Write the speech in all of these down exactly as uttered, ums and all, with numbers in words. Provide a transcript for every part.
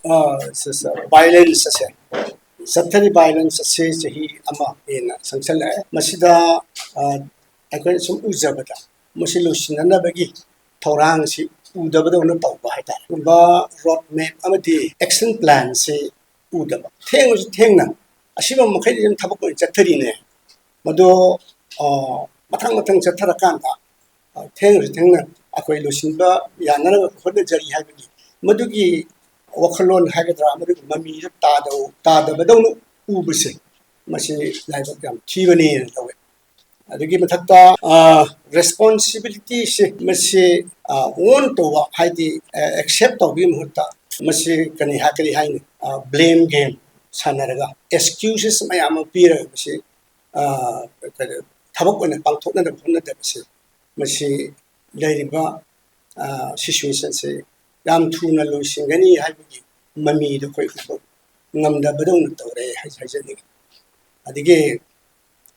ꯑ, ꯁꯤ, ꯁꯤ, violence ꯑꯁꯦ, ꯆꯠꯊꯔꯤꯕ violence ꯑꯁꯤ ꯆꯍꯤ ꯑꯃ ꯍꯦꯟꯅ ꯆꯪꯁꯜꯂꯛꯑꯦ꯫ ꯃꯁꯤꯗ, ꯑ, ꯑꯩꯈꯣꯏꯅ ꯁꯨꯝ ꯎꯖꯕꯗ, ꯃꯁꯤ ꯂꯣꯏꯁꯤꯟꯅꯅꯕꯒꯤ ꯊꯧꯔꯥꯡꯁꯤ ꯎꯗꯕꯗꯧꯅ ꯇꯧꯕ ꯍꯥꯏꯇꯥꯔꯦ꯫ ꯑꯗꯨꯒꯨꯝꯕ road map ꯑꯃꯗꯤ action plan ꯁꯤ ꯎꯗꯕ꯫ ꯊꯦꯡꯉꯁꯨ ꯊꯦꯡꯅ, ꯑꯁꯤꯕ ꯃꯈꯩꯗꯤ ꯑꯗꯨꯝ ꯊꯕꯛ ꯑꯣꯏꯅ ꯆꯠꯊꯔꯤꯅꯦ꯫ ꯃꯗꯣ, ꯑ, ꯃꯊꯪ ꯃꯊꯪ ꯆꯠꯊꯔꯀꯥꯟꯗ, ꯑ, ꯊꯦꯡꯅꯁꯨ ꯊꯦꯡꯅ ꯑꯩꯈꯣꯏ ꯂꯣꯏꯁꯤꯟꯕ ꯌꯥꯅꯅꯕ ꯍꯣꯠꯅꯖꯔꯤ ꯍꯥꯏꯕꯒꯤ ꯃꯗꯨꯒꯤ ꯋꯥꯈꯜꯂꯣꯟ ꯍꯥꯏꯒꯗ꯭ꯔꯥ, ꯃꯗꯨꯒꯤ ꯃꯃꯤꯗꯨ ꯇꯥꯗꯧ-, ꯇꯥꯗꯕꯗꯧꯅ ꯎꯕꯁꯦ, ꯃꯁꯤ ꯂꯥꯏꯕꯛ ꯌꯥꯝ ꯊꯤꯕꯅꯦꯅ ꯂꯧꯋꯦ꯫ ꯑꯗꯨꯒꯤ ꯃꯊꯛꯇ, ꯑ, responsibility ꯁꯦ ꯃꯁꯤ, ꯑ, own ꯇꯧꯕ, ꯍꯥꯏꯗꯤ, ꯑ, accept ꯇꯧꯕꯒꯤ ꯃꯍꯨꯠꯇ ꯃꯁꯤ ꯀꯔꯤ ꯍꯥꯏ-, ꯀꯔꯤ ꯍꯥꯏꯅꯤ? ꯑ, blame game ꯁꯥꯟꯅꯔꯒ, excuses ꯃꯌꯥꯝ ꯑꯃ ꯄꯤꯔꯒ ꯃꯁꯤ, ꯑ, ꯀꯔꯤ, ꯊꯕꯛ ꯑꯣꯏꯅ ꯄꯥꯡꯊꯣꯛꯅꯅꯕ ꯍꯣꯠꯅꯗꯕꯁꯦ, ꯃꯁꯤ ꯂꯩꯔꯤꯕ, ꯑ, situation ꯁꯦ ꯌꯥꯝ ꯊꯨꯅ ꯂꯣꯏꯁꯤꯟꯒꯅꯤ ꯍꯥꯏꯕꯒꯤ ꯃꯃꯤꯗꯣ ꯑꯩꯈꯣꯏ ꯎꯕ ꯉꯝꯗꯕꯗꯧꯅ ꯇꯧꯔꯦ ꯍꯥꯏ-, ꯍꯥꯏꯖꯅꯤꯡꯉꯤ꯫ ꯑꯗꯒꯤ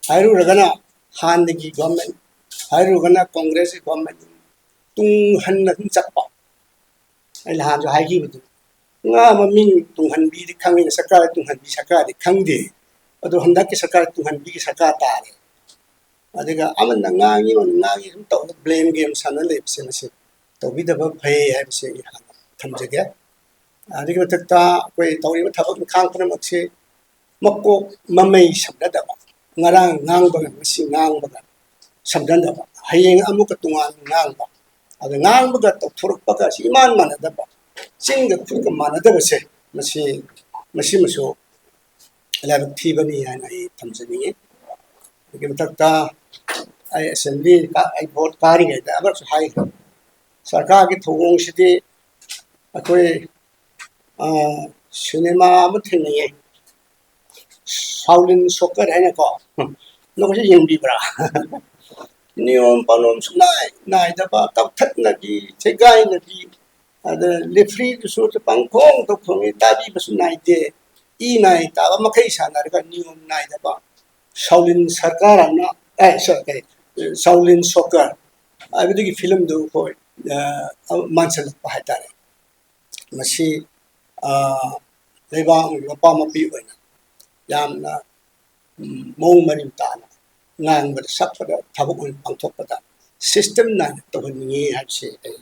ꯍꯥꯏꯔꯨꯔꯒꯅ ꯍꯥꯟꯅꯒꯤ government, ꯍꯥꯏꯔꯨꯔꯒꯅ ꯀꯣꯡꯒ꯭ꯔꯦꯁꯀꯤ government ꯇꯨꯡ ꯍꯟꯅ ꯑꯗꯨꯝ ꯆꯠꯄ꯫ ꯑꯩ ꯅꯍꯥꯟꯁꯨ ꯍꯥꯏꯈꯤꯕꯗꯨ, ꯉꯥ ꯃꯃꯤꯡ ꯇꯨꯡꯍꯟꯕꯤꯗꯤ ꯈꯪꯉꯤ, ꯁꯔꯀꯥꯔ ꯇꯨꯡꯍꯟꯕꯤ ꯁꯔꯀꯥꯔꯗꯤ ꯈꯪꯗꯦ꯫ ꯑꯗꯣ ꯍꯟꯗꯛꯀꯤ ꯁꯔꯀꯥꯔ ꯇꯨꯡꯍꯟꯕꯤꯒꯤ ꯁꯔꯀꯥꯔ ꯇꯥꯔꯦ꯫ ꯑꯗꯨꯒ ꯑꯃꯅ ꯉꯥꯡꯉꯤ, ꯑꯃꯅ ꯉꯥꯡꯉꯤ, ꯑꯗꯨꯝ ꯇꯧꯔꯒ blame game ꯁꯥꯟꯅ ꯂꯩꯕꯁꯦ, ꯃꯁꯤ ꯇꯧꯕꯤꯗꯕ ꯐꯩ ꯍꯥꯏꯕꯁꯦ ꯑꯩ ꯍꯥꯟꯅ ꯊꯝꯖꯒꯦ꯫ ꯑꯗꯨꯒꯤ ꯃꯊꯛꯇ ꯑꯩꯈꯣꯏ ꯇꯧꯔꯤꯕ ꯊꯕꯛ ꯏꯪꯈꯥꯡ ꯄꯨꯝꯅꯃꯛꯁꯤ ꯃꯀꯣꯛ ꯃꯃꯩ ꯁꯝꯅꯗꯕ, ꯉꯔꯥꯡ ꯉꯥꯡꯕꯒ ꯉꯁꯤ ꯉꯥꯡꯕꯒ ꯁꯝꯅꯗꯕ, ꯍꯌꯦꯡ ꯑꯃꯨꯛꯀ ꯇꯣꯉꯥꯟꯕ ꯉꯥꯡꯕ, ꯑꯗ ꯉꯥꯡꯕꯒ ꯇꯧꯊꯣꯔꯛꯄꯒ ꯑꯁꯤ ꯏꯃꯥꯟ ꯃꯥꯟꯅꯗꯕ, ꯆꯤꯟꯒ ꯈꯨꯠꯀ ꯃꯥꯟꯅꯗꯕꯁꯦ, ꯃꯁꯤ, ꯃꯁꯤꯃꯁꯨ ꯂꯥꯏꯕꯛ ꯊꯤꯕꯅꯤ ꯍꯥꯏꯅ ꯑꯩ ꯊꯝꯖꯅꯤꯡꯉꯤ꯫ ꯑꯗꯨꯒꯤ ꯃꯊꯛꯇ ꯑꯩ assembly ꯀꯥ-, ꯑꯩ vote ꯀꯥꯔꯤꯉꯩꯗ ꯑꯃꯁꯨ ꯍꯥꯏꯈ꯭ꯔꯦ, ꯁꯔꯀꯥꯔꯒꯤ ꯊꯧꯑꯣꯡꯁꯤꯗꯤ ꯑꯩꯈꯣꯏ, ꯑ, ꯁꯤꯅꯦꯃꯥ ꯑꯃ ꯊꯦꯡꯅꯩꯌꯦ, ꯁꯥꯎꯂꯤꯟ ꯁꯣꯀꯔ ꯍꯥꯏꯅꯀꯣ꯫ ꯅꯈꯣꯏꯁꯨ ꯌꯦꯡꯕꯤꯕ꯭ꯔꯥ? ꯅꯤꯌꯣꯝ ꯄꯥꯂꯣꯝ ꯁꯨꯡꯅꯥꯏ ꯅꯥꯏꯗꯕ, ꯀꯛꯊꯠꯅꯕꯤ, ꯁꯦꯒꯥꯏꯅꯕꯤ, ꯑꯗ referee ꯗꯨꯁꯨ ꯄꯪꯈꯣꯡꯗ ꯈꯣꯡꯉꯤ, ꯇꯥꯕꯤꯕꯁꯨ ꯅꯥꯏꯗꯦ꯫ ꯏ ꯅꯥꯏ ꯇꯥꯕ ꯃꯈꯩ ꯁꯥꯟꯅꯔꯒ ꯅꯤꯌꯣꯝ ꯅꯥꯏꯗꯕ ꯁꯥꯎꯂꯤꯟ ꯁꯔꯀꯥꯔ ꯑꯃ, ꯑꯦ, ꯁꯣ-, ꯀꯔꯤ, ꯁꯥꯎꯂꯤꯟ ꯁꯣꯀꯔ ꯍꯥꯏꯕꯗꯨꯒꯤ film ꯗꯨ ꯑꯩꯈꯣꯏ, ꯑ, ꯃꯥꯟꯁꯤꯜꯂꯛꯄ ꯍꯥꯏꯇꯥꯔꯦ꯫ ꯃꯁꯤ, ꯂꯩꯕꯥꯛ ꯃꯄꯥ ꯃꯄꯤ ꯑꯣꯏꯅ ꯌꯥꯝꯅ ꯃꯑꯣꯡ ꯃꯔꯤꯟ ꯇꯥꯅ ꯉꯥꯡꯕꯗ, ꯁꯛꯄꯗ, ꯊꯕꯛ ꯑꯣꯏꯅ ꯄꯥꯡꯊꯣꯛꯄꯗ ꯁꯤꯁꯇꯦꯝ ꯅꯥꯏꯅ ꯇꯧꯍꯟꯅꯤꯡꯉꯤ ꯍꯥꯏꯕꯁꯤ ꯑꯩ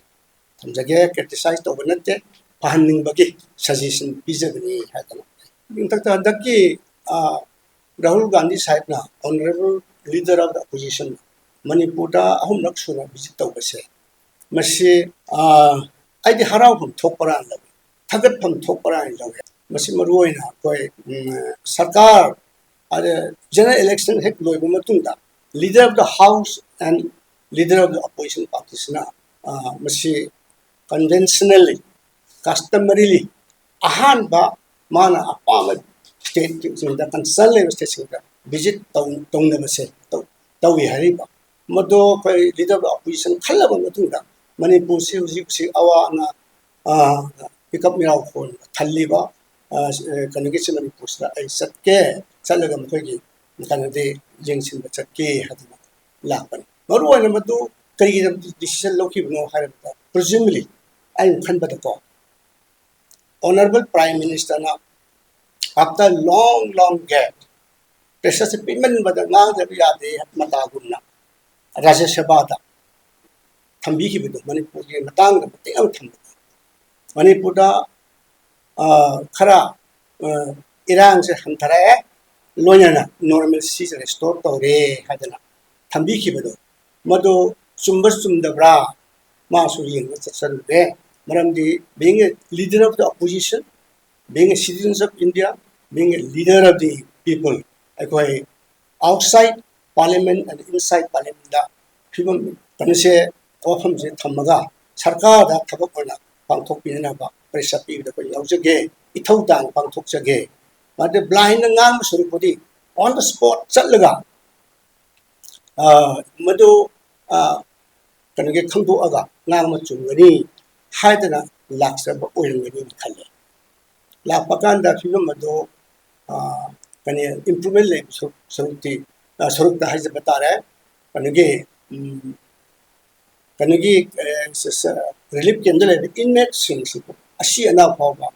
ꯊꯝꯖꯒꯦ꯫ ꯀ꯭ꯔꯤꯇꯤꯁꯥꯏꯖ ꯇꯧꯕ ꯅꯠꯇꯦ, ꯐꯍꯟꯅꯤꯡꯕꯒꯤ ꯁꯖꯦꯁꯟ ꯄꯤꯖꯕꯅꯤ ꯍꯥꯏꯗꯅ꯫ ꯃꯊꯛꯇ ꯍꯟꯗꯛꯀꯤ ꯔꯥꯍꯨꯜ ꯒꯥꯟꯙꯤ ꯁꯥꯍꯦꯕꯅ, honourable leader of the opposition, ꯃꯅꯤꯄꯨꯔꯗ ꯑꯍꯨꯝꯂꯛ ꯁꯨꯅ ꯚꯤꯖꯤꯠ ꯇꯧꯕꯁꯦ, ꯃꯁꯤ ꯑꯩꯗꯤ ꯍꯔꯥꯎꯐꯝ ꯊꯣꯛꯄ꯭ꯔꯥꯅ ꯂꯧꯏ, ꯊꯥꯒꯠꯐꯝ ꯊꯣꯛꯄ꯭ꯔꯥꯅ ꯂꯧꯏ꯫ ꯃꯁꯤ ꯃꯔꯨꯑꯣꯏꯅ ꯑꯩꯈꯣꯏ ꯁꯔꯀꯥꯔ, ꯑꯗ ꯖꯦꯅꯔꯦꯜ ꯏꯂꯦꯛꯁꯟ ꯍꯦꯛ ꯂꯣꯏꯕ ꯃꯇꯨꯡꯗ leader of the house and leader of the opposition party ꯁꯤꯅ ꯃꯁꯤ conventionally, customarily ꯑꯍꯥꯟꯕ ꯃꯥꯅ ꯑꯄꯥꯝꯕ ꯁ꯭ꯇꯦꯠꯁꯤꯡꯗ, ꯀꯟꯁꯔꯟ ꯂꯩꯕ ꯁ꯭ꯇꯦꯠꯁꯤꯡꯗ ꯚꯤꯖꯤꯠ ꯇꯧꯅꯕꯁꯦ ꯇꯧꯏ ꯍꯥꯏꯔꯤꯕ꯫ ꯃꯗꯣ ꯑꯩꯈꯣꯏ ꯂꯤꯗꯔ ꯑꯣꯐ ꯑꯣꯄꯣꯖꯤꯁꯟ ꯈꯜꯂꯕ ꯃꯇꯨꯡꯗ ꯃꯅꯤꯄꯨꯔꯁꯤ ꯍꯧꯖꯤꯛ ꯍꯧꯖꯤꯛ ꯑꯋꯥ ꯑꯅꯥ, ꯃꯤꯀꯞ ꯃꯤꯔꯥꯎ ꯍꯣꯟꯕ ꯊꯜꯂꯤꯕ ꯀꯩꯅꯣꯒꯤꯁꯤ ꯃꯅꯤꯄꯨꯔꯁꯤꯗ ꯑꯩ ꯆꯠꯀꯦ, ꯆꯠꯂꯒ ꯃꯈꯣꯏꯒꯤ ꯀꯩꯅꯣꯗꯤ ꯌꯦꯡꯁꯤꯟꯕ ꯆꯠꯀꯦ ꯍꯥꯏꯗꯅ ꯂꯥꯛꯄꯅꯤ꯫ ꯃꯔꯨ ꯑꯣꯏꯅ ꯃꯗꯨ ꯀꯔꯤꯒꯤꯗꯃꯛꯇ ꯗꯤꯁꯤꯖꯟ ꯂꯧꯈꯤꯕꯅꯣ ꯍꯥꯏꯔꯕꯗ, presumably ꯑꯩꯅ ꯈꯟꯕꯗꯀꯣ, ꯑꯣꯅꯔꯦꯕꯜ ꯄ꯭ꯔꯥꯏꯝ ꯃꯤꯅꯤꯁꯇꯔꯅ after long long gap, ꯄ꯭ꯔꯦꯁꯔꯁꯦ ꯄꯤꯃꯟꯕꯗ ꯉꯥꯡꯗꯕ ꯌꯥꯗꯦ ꯃꯇꯥꯒꯨꯝꯅ ꯔꯥꯖ꯭ꯌ ꯁꯚꯥꯗ ꯊꯝꯕꯤꯈꯤꯕꯗꯣ, ꯃꯅꯤꯄꯨꯔꯒꯤ ꯃꯇꯥꯡꯗ ꯃꯇꯦꯛ ꯑꯃ ꯊꯝꯕꯗꯣ, ꯃꯅꯤꯄꯨꯔꯗ ꯈꯔ ꯏꯔꯥꯡꯁꯦ ꯍꯟꯊꯔꯛꯑꯦ, ꯂꯣꯏꯅꯅ normalcy ꯁꯦ restore ꯇꯧꯔꯦ ꯍꯥꯏꯗꯅ ꯊꯝꯕꯤꯈꯤꯕꯗꯣ, ꯃꯗꯨ ꯆꯨꯝꯕ ꯆꯨꯝꯗꯕ꯭ꯔꯥ ꯃꯥꯁꯨ ꯌꯦꯡꯕ ꯆꯠꯆꯔꯨꯔꯦ꯫ ꯃꯔꯝꯗꯤ being a leader of the opposition, being a citizens of India, being a leader of the people, ꯑꯩꯈꯣꯏ outside parliament and inside parliament ꯗ ꯐꯤꯕꯝ ꯀꯩꯅꯣꯁꯦ, ꯋꯥꯐꯝꯁꯦ ꯊꯝꯃꯒ ꯁꯔꯀꯥꯔꯗ ꯊꯕꯛ ꯑꯣꯏꯅ ꯄꯥꯡꯊꯣꯛꯄꯤꯅꯅꯕ ꯄ꯭ꯔꯦꯁꯔ ꯄꯤꯕꯗ ꯑꯩꯈꯣꯏ ꯌꯥꯎꯖꯒꯦ, ꯏꯊꯧ ꯇꯥꯅ ꯄꯥꯡꯊꯣꯛꯆꯒꯦ꯫ ꯃꯗꯨ blind ꯗ ꯉꯥꯡꯕ ꯁꯔꯨꯛꯄꯨꯗꯤ on the spot ꯆꯠꯂꯒ ꯃꯗꯨ ꯀꯩꯅꯣꯒꯤ ꯈꯪꯗꯣꯛꯑꯒ ꯉꯥꯡꯕ ꯆꯨꯝꯒꯅꯤ ꯍꯥꯏꯗꯅ ꯂꯥꯛꯆꯕ ꯑꯣꯏꯔꯝꯒꯅꯤꯅ ꯈꯜꯂꯦ꯫ ꯂꯥꯛꯄ ꯀꯥꯟꯗ ꯐꯤꯕꯝ ꯑꯗꯨ ꯀꯩꯅꯣ improvement ꯂꯩꯕ ꯁꯔꯨꯛꯇꯤ, ꯁꯔꯨꯛꯇ ꯍꯥꯏꯖꯕ ꯇꯥꯔꯦ꯫ ꯀꯩꯅꯣꯒꯤ ꯀꯩꯅꯣꯒꯤ relief camp ꯗ ꯂꯩꯔꯤꯕ inmate ꯁꯤꯡꯁꯤ ꯑꯁꯤ ꯑꯅꯥ ꯐꯥꯎꯕ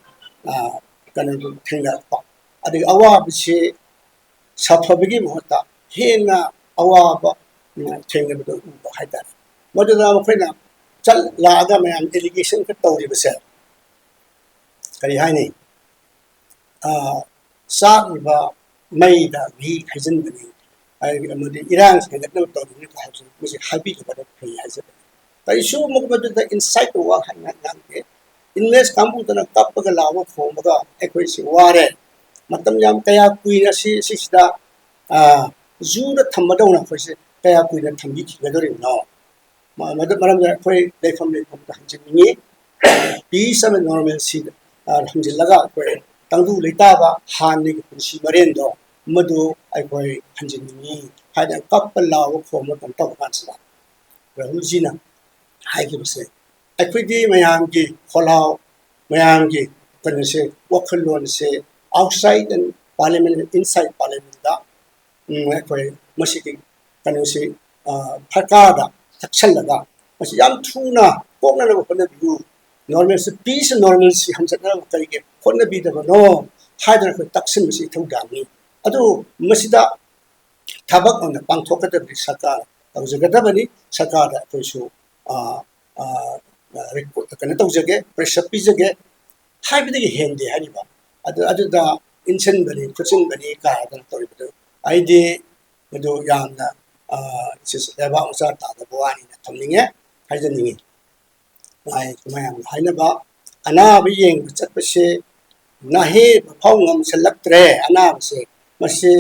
ꯀꯩꯅꯣꯗꯨ ꯊꯦꯡꯅꯔꯛꯄ꯫ ꯑꯗꯒꯤ ꯑꯋꯥꯕꯁꯤ ꯁꯥꯐꯕꯒꯤ ꯃꯍꯨꯠꯇ ꯍꯦꯟꯅ ꯑꯋꯥꯕ ꯊꯦꯡꯅꯕꯗ ꯎꯕ ꯍꯥꯏꯇꯥꯔꯦ꯫ ꯃꯗꯨꯗ ꯃꯈꯣꯏꯅ ꯆꯠ ꯂꯥꯛꯑꯒ ꯃꯌꯥꯝ ꯑꯦꯂꯤꯒꯦꯁꯟ ꯈꯔ ꯇꯧꯔꯤꯕꯁꯦ ꯀꯔꯤ ꯍꯥꯏꯅꯤ? ꯆꯥꯛꯂꯤꯕ ꯃꯩꯗ ꯘꯤ ꯍꯩꯖꯤꯟꯕꯅꯤ, ꯑꯃꯗꯤ ꯏꯔꯥꯡ ꯍꯦꯟꯒꯠꯅꯕ ꯇꯧꯔꯤꯕꯅꯤ ꯍꯥꯏꯕꯁꯤ ꯃꯁꯤ ꯍꯥꯏꯕꯤꯗꯕꯅ ꯐꯩ ꯍꯥꯏꯖꯕꯅꯤ꯫ ꯀꯔꯤꯁꯨ ꯃꯗꯨꯗ ꯏꯟꯁꯥꯏꯠ ꯋꯥ ꯍꯥꯏꯅ ꯉꯥꯡꯗꯦ꯫ ꯏꯟꯃꯦꯁ ꯀꯥꯡꯕꯨꯗꯨꯅ ꯀꯞꯄꯒ ꯂꯥꯎꯕ ꯈꯣꯡꯕꯒ ꯑꯩꯈꯣꯏꯁꯤ ꯋꯥꯔꯦ꯫ ꯃꯇꯝ ꯌꯥꯝ ꯀꯌꯥ ꯀꯨꯏꯅ ꯁꯤ ꯁꯤꯁꯤꯗ ꯖꯨꯗ ꯊꯝꯕꯗꯧꯅ ꯑꯩꯈꯣꯏꯁꯦ ꯀꯌꯥ ꯀꯨꯏꯅ ꯊꯝꯕꯤꯈꯤꯒꯗꯧꯔꯤꯕꯅꯣ? ꯃꯗꯨ ꯃꯔꯝꯗ ꯑꯩꯈꯣꯏ ꯂꯩꯐꯝ ꯂꯩꯐꯝꯗ ꯍꯟꯖꯤꯟꯅꯤꯡꯉꯤ꯫ ꯄꯤꯁ ꯑꯃ ꯅꯣꯔꯃꯦꯜꯁꯤꯗ ꯍꯟꯖꯤꯜꯂꯒ ꯑꯩꯈꯣꯏ ꯇꯪꯗꯨ ꯂꯩꯇꯥꯕ ꯍꯥꯟꯅꯒꯤ ꯄꯨꯟꯁꯤ ꯃꯔꯦꯟꯗꯣ ꯃꯗꯨ ꯑꯩꯈꯣꯏ ꯍꯟꯖꯤꯟꯅꯤꯡꯉꯤ ꯍꯥꯏꯅ ꯀꯞꯄ ꯂꯥꯎꯕ ꯈꯣꯡꯕ ꯀꯩꯅꯣ ꯇꯧꯕ ꯀꯥꯟꯁꯤꯗ ꯔꯥꯍꯨꯜꯖꯤꯅ ꯍꯥꯏꯈꯤꯕꯁꯦ, ꯑꯩꯈꯣꯏꯗꯤ ꯃꯌꯥꯝꯒꯤ ꯈꯣꯜꯂꯥꯎ, ꯃꯌꯥꯝꯒꯤ ꯀꯩꯅꯣꯁꯦ, ꯋꯥꯈꯜꯂꯣꯟꯁꯦ outside and parliament, inside parliamentꯗ ꯑꯩꯈꯣꯏ ꯃꯁꯤꯒꯤ ꯀꯩꯅꯣꯁꯤ ꯁꯔꯀꯥꯔꯗ ꯆꯥꯛꯁꯜꯂꯒ ꯃꯁꯤ ꯌꯥꯝ ꯊꯨꯅ ꯀꯣꯛꯅꯅꯕ ꯍꯣꯠꯅꯕꯤꯌꯨ꯫ ꯅꯣꯔꯃꯦꯜꯁꯤ, ꯄꯤꯁ ꯅꯣꯔꯃꯦꯜꯁꯤ ꯍꯟꯖꯟꯅꯕ ꯀꯔꯤꯒꯤ ꯍꯣꯠꯅꯕꯤꯗꯕꯅꯣ ꯍꯥꯏꯗꯅ ꯑꯩꯈꯣꯏ ꯇꯛꯁꯤꯟꯕꯁꯤ ꯏꯊꯧ ꯇꯥꯕꯅꯤ꯫ ꯑꯗꯨ ꯃꯁꯤꯗ ꯊꯕꯛ ꯑꯣꯏꯅ ꯄꯥꯡꯊꯣꯛꯀꯗꯕꯗꯤ ꯁꯔꯀꯥꯔ ꯇꯧꯖꯒꯗꯕꯅꯤ꯫ ꯁꯔꯀꯥꯔꯗ ꯑꯩꯈꯣꯏꯁꯨ ꯀꯩꯅꯣ ꯇꯧꯖꯒꯦ, ꯄ꯭ꯔꯦꯁꯔ ꯄꯤꯖꯒꯦ ꯍꯥꯏꯕꯗꯒꯤ ꯍꯦꯟꯗꯦ ꯍꯥꯏꯔꯤꯕ꯫ ꯑꯗꯨ ꯑꯗꯨꯗ ꯏꯟꯁꯤꯟꯕꯅꯤ ꯈꯣꯠꯆꯤꯟꯕꯅꯤ ꯀꯥꯏꯗꯅ ꯇꯧꯔꯤꯕꯗꯨ ꯑꯩꯗꯤ ꯃꯗꯨ ꯌꯥꯝꯅ ꯂꯩꯕꯥꯛ ꯃꯆꯥ ꯇꯥꯗꯕ ꯋꯥꯅꯤꯅ ꯊꯝꯅꯤꯡꯉꯦ, ꯍꯥꯏꯖꯅꯤꯡꯉꯤ꯫ ꯃꯌꯥꯝꯅ ꯍꯥꯏꯅꯕ ꯑꯅꯥꯕ ꯌꯦꯡꯕ ꯆꯠꯄꯁꯦ ꯅꯥꯍꯦ ꯐꯥꯎ ꯉꯝꯁꯤꯜꯂꯛꯇ꯭ꯔꯦ꯫ ꯑꯅꯥꯕꯁꯦ ꯃꯁꯤ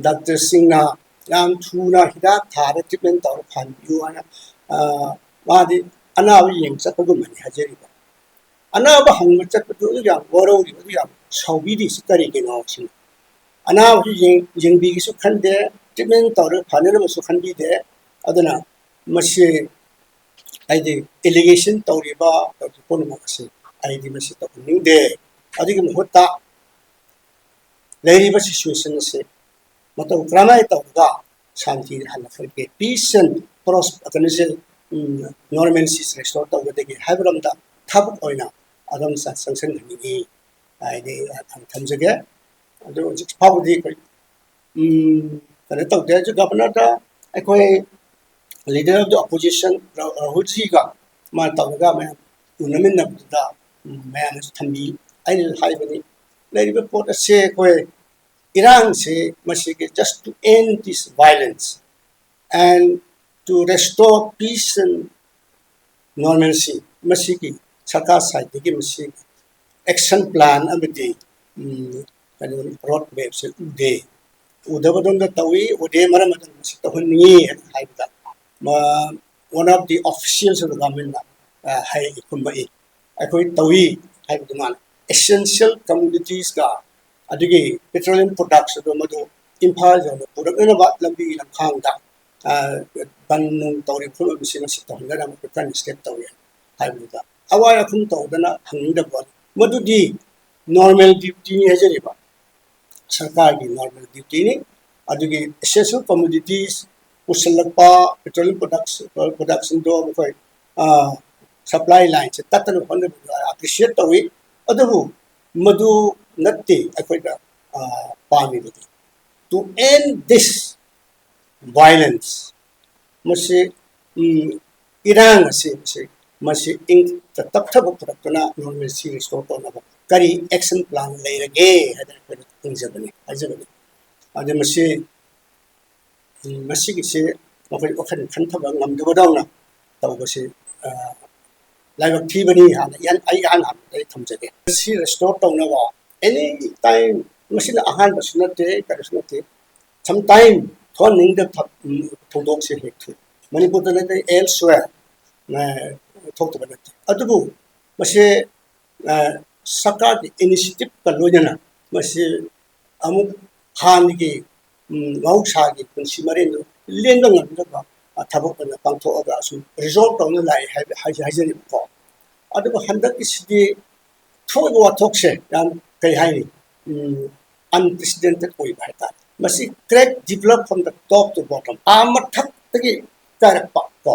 ꯗꯥꯛꯇꯔꯁꯤꯡꯅ ꯌꯥꯝ ꯊꯨꯅ ꯍꯤꯗꯥꯛ ꯊꯥꯔ ꯇ꯭ꯔꯤꯠꯃꯦꯟ ꯇꯧꯔ ꯐꯍꯟꯕꯤꯌꯨ ꯍꯥꯏꯅ ꯃꯥꯗꯤ ꯑꯅꯥꯕ ꯌꯦꯡꯕ ꯆꯠꯄꯒꯨꯝꯕꯅꯤ ꯍꯥꯏꯖꯔꯤꯕ꯫ ꯑꯅꯥꯕ ꯍꯪꯕ ꯆꯠꯄꯗꯨ ꯌꯥꯝ ꯋꯥꯔꯧꯔꯤꯕ, ꯑꯗꯨ ꯌꯥꯝ ꯁꯥꯎꯕꯤꯔꯤꯁꯤ ꯀꯔꯤꯒꯤꯅꯣ ꯁꯤꯅꯤ꯫ ꯑꯅꯥꯕꯁꯨ ꯌꯦꯡꯕꯤꯒꯦꯁꯨ ꯈꯟꯗꯦ, ꯇ꯭ꯔꯤꯠꯃꯦꯟ ꯇꯧꯔꯒ ꯐꯅꯅꯕꯁꯨ ꯈꯟꯕꯤꯗꯦ꯫ ꯑꯗꯨꯅ ꯃꯁꯤ ꯍꯥꯏꯗꯤ ꯑꯦꯂꯤꯒꯦꯁꯟ ꯇꯧꯔꯤꯕ ꯄꯨꯝꯅꯃꯛ ꯑꯁꯤ ꯑꯩꯗꯤ ꯃꯁꯤ ꯇꯧꯍꯟꯅꯤꯡꯗꯦ꯫ ꯑꯗꯨꯒꯤ ꯃꯍꯨꯠꯇ ꯂꯩꯔꯤꯕ ꯁꯤꯆꯨꯋꯦꯁꯟ ꯑꯁꯤ ꯃꯇꯧ ꯀꯔꯝꯍꯥꯏꯅ ꯇꯧꯔꯒ ꯁꯥꯟꯇꯤ ꯍꯜꯂꯛꯀꯗꯒꯦ, ꯄꯤꯁ ꯑꯦꯟ ꯄ꯭ꯔꯣꯁ ꯀꯩꯅꯣꯁꯦ ꯅꯣꯔꯃꯦꯜꯁꯤ ꯔꯦꯁꯇꯣꯔ ꯇꯧꯒꯗꯒꯦ ꯍꯥꯏꯕ ꯂꯝꯗ ꯊꯕꯛ ꯑꯣꯏꯅ ꯑꯗꯨꯝ ꯆꯪꯁꯤꯟꯍꯟꯅꯤꯡꯉꯤ꯫ ꯍꯥꯏꯗꯤ ꯊꯝꯖꯒꯦ꯫ ꯑꯗꯨ ꯍꯧꯖꯤꯛ ꯐꯥꯎꯕꯗꯤ ꯑꯩꯈꯣꯏ ꯎꯝ, ꯀꯩꯅꯣ ꯇꯧꯗꯦ꯫ ꯑꯗꯨ ꯒꯕꯔꯅꯔꯗ ꯑꯩꯈꯣꯏ leader of the opposition ꯔꯥ-, ꯔꯥꯍꯨꯜꯖꯤꯒ ꯃꯥ ꯇꯧꯔꯒ ꯃꯌꯥꯝ ꯎꯅꯃꯤꯟꯅꯕꯗꯨꯗ, ꯎꯝ, ꯃꯌꯥꯝꯅꯁꯨ ꯊꯝꯕꯤ꯫ ꯑꯩꯅꯁꯨ ꯍꯥꯏꯕꯅꯤ, ꯂꯩꯔꯤꯕ ꯄꯣꯠ ꯑꯁꯦ ꯑꯩꯈꯣꯏ ꯏꯔꯥꯡꯁꯦ ꯃꯁꯤꯒꯤ just to end this violence and to restore peace and normalcy, ꯃꯁꯤꯒꯤ ꯁꯔꯀꯥꯔ ꯁꯥꯏꯠꯇꯒꯤ ꯃꯁꯤ action plan ꯑꯃꯗꯤ, ꯎꯝ, ꯀꯩꯅꯣ, road mapꯁꯦ ꯎꯗꯦ꯫ ꯎꯗꯕꯗꯧꯅ ꯇꯧꯏ, ꯎꯗꯦ ꯃꯔꯝ ꯑꯗꯨꯅ ꯃꯁꯤ ꯇꯧꯍꯟꯅꯤꯡꯉꯤ ꯍꯥꯏꯅ ꯍꯥꯏꯕꯗ, ꯃ-, one of the officials of the governmentꯅ, ꯑ, ꯍꯥꯏ, ꯈꯨꯝꯃꯛꯏ꯫ ꯑꯩꯈꯣꯏ ꯇꯧꯏ ꯍꯥꯏꯕꯗꯨ ꯃꯥꯅ essential commoditiesꯀ ꯑꯗꯨꯒꯤ petroleum products ꯑꯗꯨ ꯃꯗꯨ ꯏꯝꯐꯥꯜ ꯌꯧꯅ ꯄꯨꯔꯛꯅꯅꯕ ꯂꯝꯕꯤ ꯂꯝꯈꯥꯡꯗ, ꯑ, ꯕꯟ ꯅꯨꯡ ꯇꯧꯔꯤꯕ ꯐꯤꯕꯝ ꯑꯁꯤ ꯃꯁꯤ ꯇꯧꯍꯟꯗꯅꯕ ꯑꯩꯈꯣꯏ ꯀꯟꯅ step ꯇꯧꯏ ꯍꯥꯏꯕꯗꯨꯗ ꯑꯋꯥꯏ ꯑꯈꯨꯝ ꯇꯧꯗꯅ ꯍꯪꯅꯤꯡꯗꯕ ꯋꯥꯅꯤ꯫ ꯃꯗꯨꯗꯤ normal dutyꯅꯤ ꯍꯥꯏꯖꯔꯤꯕ, ꯁꯔꯀꯥꯔꯒꯤ normal dutyꯅꯤ꯫ ꯑꯗꯨꯒꯤ essential commodities ꯄꯨꯁꯤꯜꯂꯛꯄ, petroleum products, productionꯗꯣ ꯃꯈꯣꯏ, ꯑ, supply lineꯁꯦ ꯇꯠꯇꯅꯕ ꯍꯣꯠꯅꯕꯗ appreciate ꯇꯧꯏ꯫ ꯑꯗꯨꯕꯨ ꯃꯗꯨ ꯅꯠꯇꯦ ꯑꯩꯈꯣꯏꯅ, ꯑ, ꯄꯥꯝꯃꯤꯕꯗꯤ꯫ To end this violence, ꯃꯁꯤ, ꯎꯝ, ꯏꯔꯥꯡ ꯑꯁꯤ, ꯃꯁꯤ, ꯃꯁꯤ ꯏꯪ ꯇꯞꯊꯕ ꯄꯨꯔꯛꯇꯨꯅ normalcy restore ꯇꯧꯅꯕ ꯀꯔꯤ action plan ꯂꯩꯔꯒꯦ ꯍꯥꯏꯗꯅ ꯑꯩꯈꯣꯏꯅ ꯍꯪꯖꯕꯅꯤ, ꯍꯥꯏꯖꯕꯅꯤ꯫ ꯑꯗꯨ ꯃꯁꯤ, ꯎꯝ, ꯃꯁꯤꯒꯤꯁꯤ ꯃꯈꯣꯏ ꯋꯥꯈꯜ ꯈꯟꯊꯕ ꯉꯝꯗꯕꯗꯧꯅ ꯇꯧꯕꯁꯤ, ꯑ, ꯂꯥꯏꯕꯛ ꯊꯤꯕꯅꯤ ꯍꯥꯟꯅ ꯏꯍꯥꯟ-, ꯑꯩ ꯏꯍꯥꯟ ꯍꯥꯟꯕꯗ ꯑꯩ ꯊꯝꯖꯒꯦ꯫ ꯃꯁꯤ restore ꯇꯧꯅꯕ any time, ꯃꯁꯤꯅ ꯑꯍꯥꯟꯕꯁꯨ ꯅꯠꯇꯦ, ꯀꯔꯤꯁꯨ ꯅꯠꯇꯦ, sometime ꯊꯣꯛꯍꯟꯅꯤꯡꯗꯕ ꯊ-, ꯎꯝ, ꯊꯧꯗꯣꯛꯁꯦ ꯍꯦꯛ ꯊꯣꯛꯏ꯫ ꯃꯅꯤꯄꯨꯔꯗ ꯅꯠꯇꯦ, elsewhere, ꯑ, ꯊꯣꯛꯇꯕ ꯅꯠꯇꯦ꯫ ꯑꯗꯨꯕꯨ ꯃꯁꯦ, ꯑ, ꯁꯔꯀꯥꯔꯒꯤ initiativeꯀ ꯂꯣꯏꯅꯅ ꯃꯁꯤ ꯑꯃꯨꯛ ꯍꯥꯟꯅꯒꯤ, ꯎꯝ, ꯃꯍꯧꯁꯥꯒꯤ ꯄꯨꯟꯁꯤ ꯃꯔꯦꯟꯗꯨ ꯂꯦꯟꯕ ꯉꯝꯅꯕ, ꯑ, ꯊꯕꯛ ꯑꯣꯏꯅ ꯄꯥꯡꯊꯣꯛꯑꯒ ꯑꯁꯨꯝ resolve ꯇꯧꯅ ꯂꯥꯛꯑꯦ ꯍꯥꯏꯕ, ꯍꯥꯏ-, ꯍꯥꯏꯖꯔꯤꯕꯀꯣ꯫ ꯑꯗꯨꯕꯨ ꯍꯟꯗꯛꯀꯤꯁꯤꯗꯤ ꯊꯣꯛꯏꯕ ꯋꯥꯊꯣꯛꯁꯦ ꯌꯥꯝ, ꯀꯩ ꯍꯥꯏꯅꯤ, ꯎꯝ, unprecedented ꯑꯣꯏꯕ ꯍꯥꯏꯇꯥꯔꯦ꯫ ꯃꯁꯤ crack develop from the top to bottom, ꯑꯥ ꯃꯊꯛꯇꯒꯤ ꯀꯥꯏꯔꯛꯄ ꯀꯣ꯫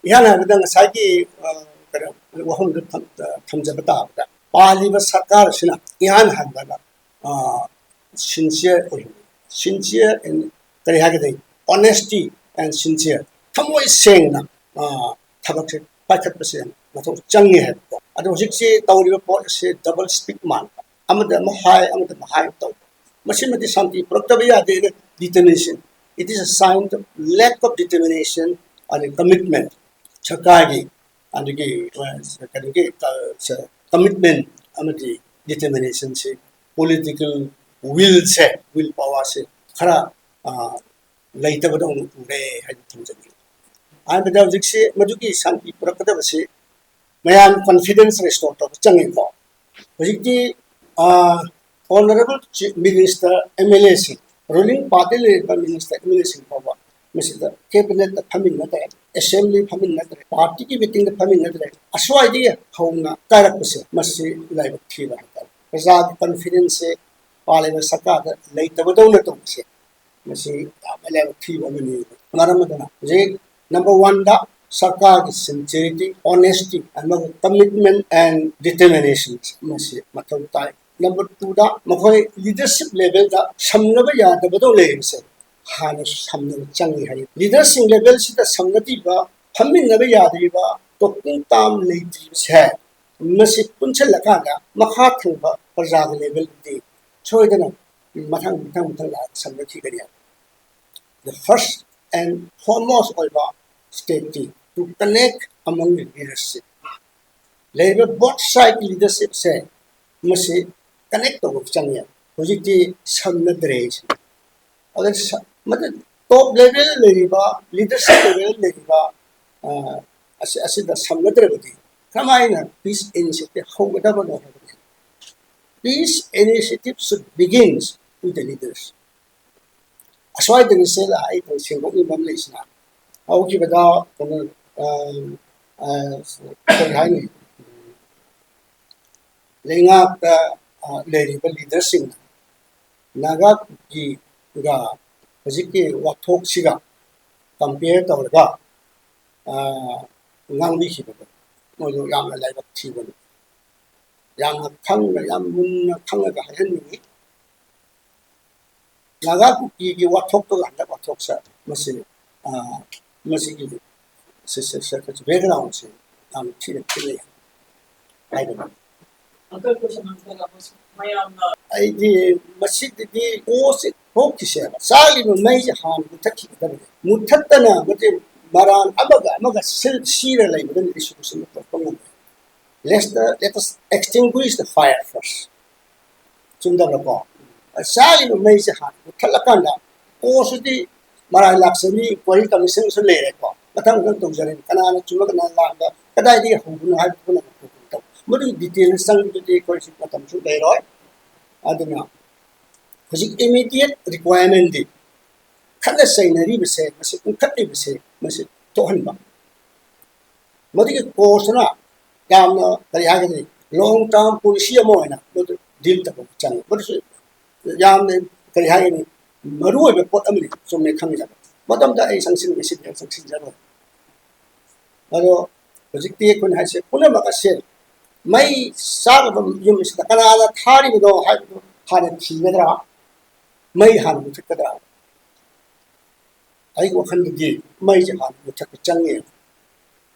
ꯏꯍꯥꯟ ꯍꯥꯟꯕꯗ ꯉꯁꯥꯏꯒꯤ, ꯑ, ꯀꯩꯅꯣ, ꯋꯥꯐꯝꯗꯨ ꯊꯝ-, ꯑ, ꯊꯝꯖꯕ ꯇꯥꯕꯗ, ꯄꯥꯜꯂꯤꯕ ꯁꯔꯀꯥꯔ ꯑꯁꯤꯅ ꯏꯍꯥꯟ ꯍꯥꯟꯕꯗ, ꯑ, sincere ꯑꯣꯏꯍꯟꯕ, sincere and, ꯀꯔꯤ ꯍꯥꯏꯒꯗꯒꯦ, honesty and sincere, ꯊꯃꯣꯏ ꯁꯦꯡꯅ, ꯑ, ꯊꯕꯛꯁꯦ ꯄꯥꯏꯈꯠꯄꯁꯦ ꯌꯥꯝ ꯃꯊꯧ ꯆꯪꯉꯦ ꯍꯥꯏꯕꯀꯣ꯫ ꯑꯗꯣ ꯍꯧꯖꯤꯛꯁꯤ ꯇꯧꯔꯤꯕ ꯄꯣꯠ ꯑꯁꯤ double speak ꯃꯥꯟꯕ, ꯑꯃꯗ ꯑꯃ ꯍꯥꯏ, ꯑꯃꯗ ꯑꯃ ꯍꯥꯏ ꯇꯧꯕ, ꯃꯁꯤꯃꯗꯤ ꯁꯥꯟꯇꯤ ꯄꯨꯔꯛꯇꯕ ꯌꯥꯗꯦ꯫ Determination, it is a sign of lack of determination and commitment. ꯁꯔꯀꯥꯔꯒꯤ ꯑꯗꯒꯤ, ꯑ, ꯀꯩꯅꯣꯒꯤ, ꯑ, commitment ꯑꯃꯗꯤ determinationꯁꯤ, political willꯁꯦ, will powerꯁꯦ ꯈꯔ, ꯑ, ꯂꯩꯇꯕꯗꯧꯅ ꯎꯔꯦ ꯍꯥꯏꯅ ꯊꯝꯖꯅꯤꯡꯉꯤ꯫ ꯑꯍꯥꯟꯕꯗ ꯍꯧꯖꯤꯛꯁꯤ ꯃꯗꯨꯒꯤ ꯁꯥꯟꯇꯤ ꯄꯨꯔꯛꯀꯗꯕꯁꯤ ꯃꯌꯥꯝ confidence restore ꯇꯧꯕ ꯆꯪꯉꯤꯀꯣ꯫ ꯍꯧꯖꯤꯛꯇꯤ, ꯑ, honourable chief minister, MLAꯁꯤꯡ, ruling party ꯂꯩꯔꯤꯕ minister, MLAꯁꯤꯡ ꯐꯥꯎꯕ ꯃꯁꯤꯗ cabinetꯇ ꯐꯝꯃꯤꯟꯅꯗ꯭ꯔꯦ, assembly ꯐꯝꯃꯤꯟꯅꯗ꯭ꯔꯦ, partyꯒꯤ meetingꯗ ꯐꯝꯃꯤꯟꯅꯗ꯭ꯔꯦ꯫ ꯑꯁ꯭ꯋꯥꯏꯗꯒꯤ ꯍꯧꯅ ꯀꯥꯏꯔꯛꯄꯁꯦ ꯃꯁꯤ ꯂꯥꯏꯕꯛ ꯊꯤꯕ ꯍꯥꯏꯇꯥꯔꯦ꯫ ꯄ꯭ꯔꯖꯥꯒꯤ confidenceꯁꯦ ꯄꯥꯜꯂꯤꯕ ꯁꯔꯀꯥꯔꯗ ꯂꯩꯇꯕꯗꯧꯅ ꯇꯧꯕꯁꯦ ꯃꯁꯤ ꯌꯥꯝꯅ ꯂꯥꯏꯕꯛ ꯊꯤꯕ ꯑꯃꯅꯤ꯫ ꯃꯔꯝ ꯑꯗꯨꯅ ꯍꯧꯖꯤꯛ number oneꯗ ꯁꯔꯀꯥꯔꯒꯤ sincerity, honesty ꯑꯃꯒ commitment and determination ꯃꯁꯤ ꯃꯊꯧ ꯇꯥꯏ꯫ Number twoꯗ ꯃꯈꯣꯏ leadership levelꯗ ꯁꯝꯅꯕ ꯌꯥꯗꯕꯗꯧ ꯂꯩꯔꯤꯕꯁꯦ ꯍꯥꯟꯅ ꯁꯝꯅꯕ ꯆꯪꯉꯤ ꯍꯥꯏ꯫ Leaderꯁꯤꯡ levelꯁꯤꯗ ꯁꯝꯅꯗ꯭ꯔꯤꯕ, ꯐꯝꯃꯤꯟꯅꯕ ꯌꯥꯗ꯭ꯔꯤꯕ, talking term ꯂꯩꯇ꯭ꯔꯤꯕꯁꯦ ꯃꯁꯤ ꯄꯨꯟꯁꯤꯜꯂꯀꯥꯟꯗ ꯃꯈꯥ ꯊꯪꯕ ꯄ꯭ꯔꯖꯥꯒꯤ levelꯗꯤ ꯁꯣꯏꯗꯅ ꯃꯊꯪ, ꯃꯊꯪ, ꯃꯊꯪ ꯂꯥꯛꯑꯒ ꯁꯝꯅꯈꯤꯒꯅꯤ꯫ The first and foremost ꯑꯣꯏꯕ stateꯇꯤ to connect among the leadership꯫ ꯂꯩꯔꯤꯕ both side leadershipꯁꯦ ꯃꯁꯤ connect ꯇꯧꯕ ꯆꯪꯉꯦ꯫ ꯍꯧꯖꯤꯛꯇꯤ ꯁꯝꯅꯗ꯭ꯔꯦ ꯁꯤꯅꯤ꯫ ꯑꯗ ꯁ-, ꯃꯗꯨ top level ꯂꯩꯔꯤꯕ, leadership level ꯂꯩꯔꯤꯕ, ꯑ, ꯑꯁꯤ, ꯑꯁꯤꯗ ꯁꯝꯅꯗ꯭ꯔꯕꯗꯤ ꯀꯃꯥꯏꯅ peace initiative ꯍꯧꯒꯗꯕꯅꯣ ꯍꯥꯏꯕꯅꯤ꯫ Peace initiative should begins with the leaders꯫ ꯑꯁ꯭ꯋꯥꯏꯗꯅꯤ ꯁꯦ ꯑꯩ ꯁꯦꯡꯗꯣꯛꯅꯤꯡꯕ ꯑꯃ ꯂꯩꯁꯤꯅ, ꯍꯧꯈꯤꯕꯗ ꯀꯩꯅꯣ, ꯑ, ꯑ, ꯀꯔꯤ ꯍꯥꯏꯅꯤ, ꯂꯩꯉꯥꯛꯇ, ꯑ, ꯂꯩꯔꯤꯕ leaderꯁꯤꯡꯅ ꯅꯥꯒꯥꯒꯤꯒ ꯍꯧꯖꯤꯛꯀꯤ ꯋꯥꯊꯣꯛꯁꯤꯒ compare ꯇꯧꯔꯒ, ꯑ, ꯉꯥꯡꯕꯤꯈꯤꯕꯗꯣ ꯃꯣꯏꯗꯣ ꯌꯥꯝꯅ ꯂꯥꯏꯕꯛ ꯊꯤꯕꯅꯤ꯫ ꯌꯥꯝꯅ ꯈꯪꯅ, ꯌꯥꯝ ꯃꯨꯟꯅ ꯈꯪꯉꯒ ꯍꯥꯏꯍꯟꯅꯤꯡꯉꯤ꯫ ꯅꯥꯒꯥ ꯀꯨꯀꯤꯒꯤ ꯋꯥꯊꯣꯛꯇꯨꯒ ꯍꯟꯗꯛ ꯋꯥꯊꯣꯛꯁꯦ, ꯃꯁꯤ, ꯑ, ꯃꯁꯤꯒꯤ ꯁꯤ, ꯁꯤ, ꯁꯤ, ꯁꯤ, ꯕꯦꯛꯒ꯭ꯔꯥꯎꯟꯁꯦ ꯌꯥꯝ ꯊꯤꯅ ꯈꯦꯠꯅꯩ ꯍꯥꯏꯕꯅꯤ꯫ ꯑꯩꯗꯤ ꯃꯁꯤꯗꯗꯤ ꯀꯣꯁꯁꯦ ꯊꯣꯛꯈꯤꯁꯦꯕ, ꯆꯥꯛꯂꯤꯕ ꯃꯩꯁꯦ ꯍꯥꯟꯅ ꯃꯨꯊꯠꯈꯤꯒꯗꯕꯅꯤ꯫ ꯃꯨꯊꯠꯇꯅ ꯃꯗꯨ ꯃꯔꯥꯜ ꯑꯃꯒ ꯑꯃꯒ ꯁꯤꯜ-, ꯁꯤꯔ ꯂꯩꯕꯗꯨꯅ ꯏꯁꯨ ꯁꯤꯟꯗꯣꯛꯄ ꯉꯝꯃꯣꯏ꯫ Let the, let us extinguish the fire first. ꯆꯨꯝꯗꯕ꯭ꯔꯥꯀꯣ? ꯆꯥꯛꯂꯤꯕ ꯃꯩꯁꯦ ꯍꯥꯟꯅ ꯃꯨꯊꯠꯂꯀꯥꯟꯗ ꯀꯣꯁꯇꯨꯗꯤ ꯃꯔꯥꯏ ꯂꯥꯛꯆꯅꯤ, ꯏꯟꯀ꯭ꯋꯥꯏꯔꯤ ꯀꯃꯤꯁꯟꯁꯨ ꯂꯩꯔꯦꯀꯣ, ꯃꯊꯪ ꯃꯊꯪ ꯇꯧꯖꯔꯅꯤ, ꯀꯅꯥꯅ ꯆꯨꯝꯕ ꯀꯅꯥꯅ ꯂꯥꯟꯕ ꯀꯗꯥꯏꯗꯒꯤ ꯍꯧꯕꯅꯣ ꯍꯥꯏꯕꯗꯨ ꯄꯨꯝꯅꯃꯛ ꯇꯧ-, ꯃꯗꯨꯒꯤ ꯗꯤꯇꯦꯜꯗ ꯆꯪꯕꯗꯨꯗꯤ ꯑꯩꯈꯣꯏ ꯍꯧꯖꯤꯛ ꯃꯇꯝꯁꯨ ꯂꯩꯔꯣꯏ꯫ ꯑꯗꯨꯅ ꯍꯧꯖꯤꯛ ꯏꯃꯤꯗꯤꯌꯦꯠ ꯔꯤꯀ꯭ꯋꯥꯏꯔꯃꯦꯟꯗꯤ ꯈꯠꯅ ꯆꯩꯅꯔꯤꯕꯁꯦ, ꯃꯁꯤ ꯀꯟꯈꯠꯂꯤꯕꯁꯦ, ꯃꯁꯤ ꯇꯣꯛꯍꯟꯕ꯫ ꯃꯗꯨꯒꯤ ꯀꯣꯁꯇꯨꯅ ꯌꯥꯝꯅ, ꯀꯔꯤ ꯍꯥꯏꯒꯅꯤ, ꯂꯣꯡ ꯇꯔꯝ ꯄꯣꯂꯤꯁꯤ ꯑꯃ ꯑꯣꯏꯅ ꯃꯗꯨ ꯗꯤꯜ ꯇꯧꯕ ꯆꯪꯉꯤ꯫ ꯃꯗꯨꯁꯨ ꯌꯥꯝꯅ, ꯀꯔꯤ ꯍꯥꯏꯒꯅꯤ, ꯃꯔꯨ ꯑꯣꯏꯕ ꯄꯣꯠ ꯑꯃꯅꯤ, ꯆꯨꯝꯃꯦ ꯈꯪꯖꯕ꯫ ꯃꯇꯝꯗ ꯑꯩ ꯆꯪꯁꯤꯟ-, ꯉꯁꯤꯗꯤ ꯑꯩ ꯆꯪꯁꯤꯟꯖꯔꯣꯏ꯫ ꯑꯗꯣ ꯍꯧꯖꯤꯛꯇꯤ ꯑꯩꯈꯣꯏꯅ ꯍꯥꯏꯁꯦ ꯄꯨꯝꯅꯃꯛ ꯑꯁꯦ ꯃꯩ ꯆꯥꯛꯂꯕ ꯌꯨꯝ ꯑꯁꯤꯗ ꯀꯅꯥꯅ ꯊꯥꯔꯤꯕꯅꯣ ꯍꯥꯏꯕꯗꯨ ꯍꯥꯟꯅ ꯊꯤꯒꯗ꯭ꯔꯥ? ꯃꯩ ꯍꯥꯟꯅ ꯃꯨꯊꯠꯀꯗ꯭ꯔꯥ? ꯑꯩꯒꯤ ꯋꯥꯈꯜꯗꯗꯤ ꯃꯩꯁꯦ ꯍꯥꯟꯅ ꯃꯨꯊꯠꯄ ꯆꯪꯉꯦ꯫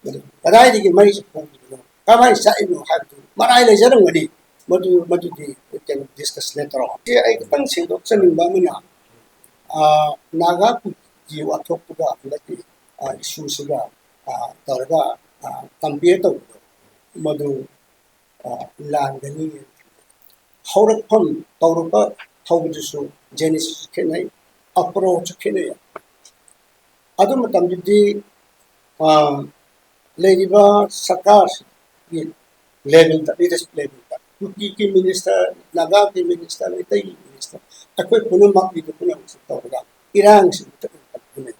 ꯑꯗꯨ ꯀꯗꯥꯏꯗꯒꯤ ꯃꯩꯁꯦ ꯍꯧꯔꯤꯕꯅꯣ, ꯀꯃꯥꯏꯅ ꯆꯥꯛꯏꯅꯣ ꯍꯥꯏꯕꯗꯨ ꯃꯔꯥꯏ ꯂꯩꯖꯔꯝꯒꯅꯤ꯫ ꯃꯗꯨ, ꯃꯗꯨꯗꯤ ꯀꯩꯅꯣ, ꯗꯤꯁꯀꯁ ꯂꯦꯇꯔ ꯑꯣꯟ꯫ ꯁꯤ ꯑꯩ ꯈꯤꯇꯪ ꯁꯦꯡꯗꯣꯛꯆꯅꯤꯡꯕ ꯑꯃꯅ, ꯑ, ꯅꯥꯒꯥ ꯀꯨꯀꯤ ꯋꯥꯊꯣꯛꯇꯨꯒ ꯍꯟꯗꯛꯀꯤ, ꯑ, ꯏꯁꯨꯁꯤꯒ, ꯑ, ꯇꯧꯔꯒ, ꯑ, ꯀꯝꯄꯤꯌꯔ ꯇꯧꯕꯗꯣ, ꯃꯗꯨ, ꯑ, ꯂꯥꯟꯒꯅꯤ꯫ ꯍꯧꯔꯛꯐꯝ, ꯇꯧꯔꯛꯄ ꯍꯧꯕꯗꯨꯁꯨ, ꯖꯦꯅꯦꯁꯤꯁꯁꯨ ꯈꯦꯠꯅꯩ, ꯑꯦꯄ꯭ꯔꯣꯆꯁꯨ ꯈꯦꯠꯅꯩ꯫ ꯑꯗꯨ ꯃꯇꯝꯗꯨꯗꯤ, ꯑ, ꯂꯩꯔꯤꯕ ꯁꯔꯀꯥꯔꯒꯤ ꯂꯦꯚꯦꯜꯗ, ꯂꯤꯗꯔꯁꯤꯞ ꯂꯦꯚꯦꯜꯗ, ꯀꯨꯀꯤꯒꯤ ꯃꯤꯅꯤꯁꯇꯔ, ꯅꯥꯒꯥꯒꯤ ꯃꯤꯅꯤꯁꯇꯔ, ꯃꯩꯇꯩꯒꯤ ꯃꯤꯅꯤꯁꯇꯔ, ꯑꯩꯈꯣꯏ ꯄꯨꯝꯅꯃꯛꯀꯤꯗ ꯄꯨꯝꯅꯃꯛꯁꯨ ꯇꯧꯔꯒ ꯏꯔꯥꯡꯁꯤ ꯃꯨꯊꯠꯅꯕ ꯇꯧꯕꯅꯤ꯫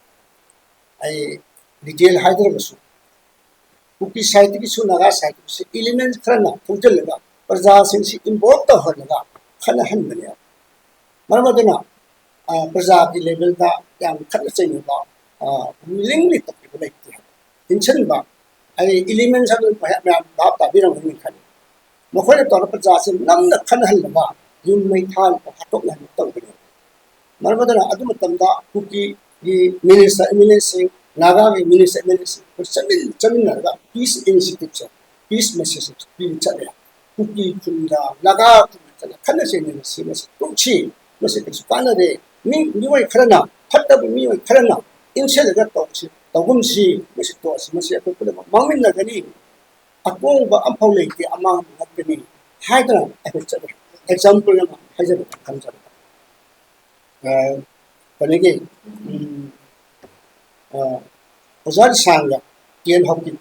ꯑꯩ ꯗꯤꯇꯦꯜ ꯍꯥꯏꯗ꯭ꯔꯒꯁꯨ, ꯀꯨꯀꯤ ꯁꯥꯏꯠꯇꯒꯤꯁꯨ ꯅꯥꯒꯥ ꯁꯥꯏꯠꯇꯒꯤꯁꯨ ꯏꯂꯤꯃꯦꯟ ꯈꯔꯅ ꯈꯣꯝꯖꯤꯜꯂꯒ ꯄ꯭ꯔꯖꯥꯁꯤꯡꯁꯤ ꯏꯟꯚꯣꯜꯕ ꯇꯧꯍꯜꯂꯒ ꯈꯠꯅꯍꯟꯕꯅꯦꯕ꯫ ꯃꯔꯝ ꯑꯗꯨꯅ, ꯑ, ꯄ꯭ꯔꯖꯥꯒꯤ ꯂꯦꯚꯦꯜꯗ ꯌꯥꯝ ꯈꯠꯅ ꯆꯩꯅꯕ, ꯑ, ꯋꯤꯂꯤꯡꯂꯤ ꯇꯧꯕꯤꯕ ꯂꯩꯇꯦ꯫ ꯏꯟꯁꯤꯟꯕ, ꯍꯥꯏꯗꯤ ꯏꯂꯤꯃꯦꯟꯁ ꯑꯗꯨ ꯃꯌꯥꯝ, ꯃꯌꯥꯝ ꯚꯥꯞ ꯇꯥꯕꯤꯔꯝꯒꯅꯤ ꯈꯜꯂꯤ꯫ ꯃꯈꯣꯏꯅ ꯇꯧꯔꯛꯄ ꯖꯥꯠꯁꯦ ꯅꯝꯅ ꯈꯠꯅꯍꯜꯂꯒ ꯌꯨꯝ ꯃꯩ ꯊꯥꯍꯟꯕ, ꯍꯥꯠꯇꯣꯛꯅꯍꯟꯕ ꯇꯧꯕꯅꯦ꯫ ꯃꯔꯝ ꯑꯗꯨꯅ ꯑꯗꯨ ꯃꯇꯝꯗ ꯀꯨꯀꯤꯒꯤ ꯃꯤꯅꯤꯁꯇꯔ ꯑꯦꯝ ꯑꯦꯜ ꯑꯦꯁꯤꯡ, ꯅꯥꯒꯥꯒꯤ ꯃꯤꯅꯤꯁꯇꯔ ꯑꯦꯝ ꯑꯦꯜ ꯑꯦꯁꯤꯡ ꯑꯩꯈꯣꯏ ꯆꯠꯃꯤꯟ ꯆꯠꯃꯤꯟꯅꯔꯒ ꯄꯤꯁ ꯏꯅꯤꯁꯤꯌꯦꯇꯤꯞꯁꯦ, ꯄꯤꯁ ꯃꯦꯁꯦꯖ ꯄꯤꯕ ꯆꯠꯂꯦ꯫ ꯀꯨꯀꯤ ꯈꯨꯟꯗ, ꯅꯥꯒꯥ ꯈꯨꯟꯗ ꯆꯠꯂ ꯈꯠꯅ ꯆꯩꯅꯕꯁꯤ ꯃꯁꯤ ꯇꯣꯛꯁꯤ, ꯃꯁꯤ ꯀꯩꯁꯨ ꯀꯥꯟꯅꯗꯦ꯫ ꯃꯤ, ꯃꯤꯑꯣꯏ ꯈꯔꯅ, ꯐꯠꯇꯕ ꯃꯤꯑꯣꯏ ꯈꯔꯅ ꯏꯟꯁꯤꯜꯂꯒ ꯇꯧꯁꯤ, ꯇꯧꯒꯨꯝꯁꯤ, ꯃꯁꯤ ꯇꯣꯛꯑꯁꯤ, ꯃꯁꯤ ꯑꯩꯈꯣꯏ ꯄꯨꯝꯅꯃꯛ ꯃꯥꯡꯃꯤꯟꯅꯒꯅꯤ, ꯑꯇꯣꯡꯕ ꯑꯝꯐꯥꯎ ꯂꯩꯇꯦ, ꯑꯃꯥꯡꯕ ꯉꯥꯛꯇꯅꯤ ꯍꯥꯏꯗꯅ ꯑꯩꯈꯣꯏ ꯆꯠꯂꯦ꯫ ꯑꯦꯛꯖꯥꯝꯄꯜ ꯑꯃ ꯍꯥꯏꯖꯔꯛꯀꯦ, ꯊꯝꯖꯔꯛꯀꯦ꯫ ꯑ, ꯀꯩꯅꯣꯒꯤ, ꯎꯝ, ꯑ, ꯑꯣꯖꯥ ꯂꯤꯁꯥꯡꯒ T and Haokip,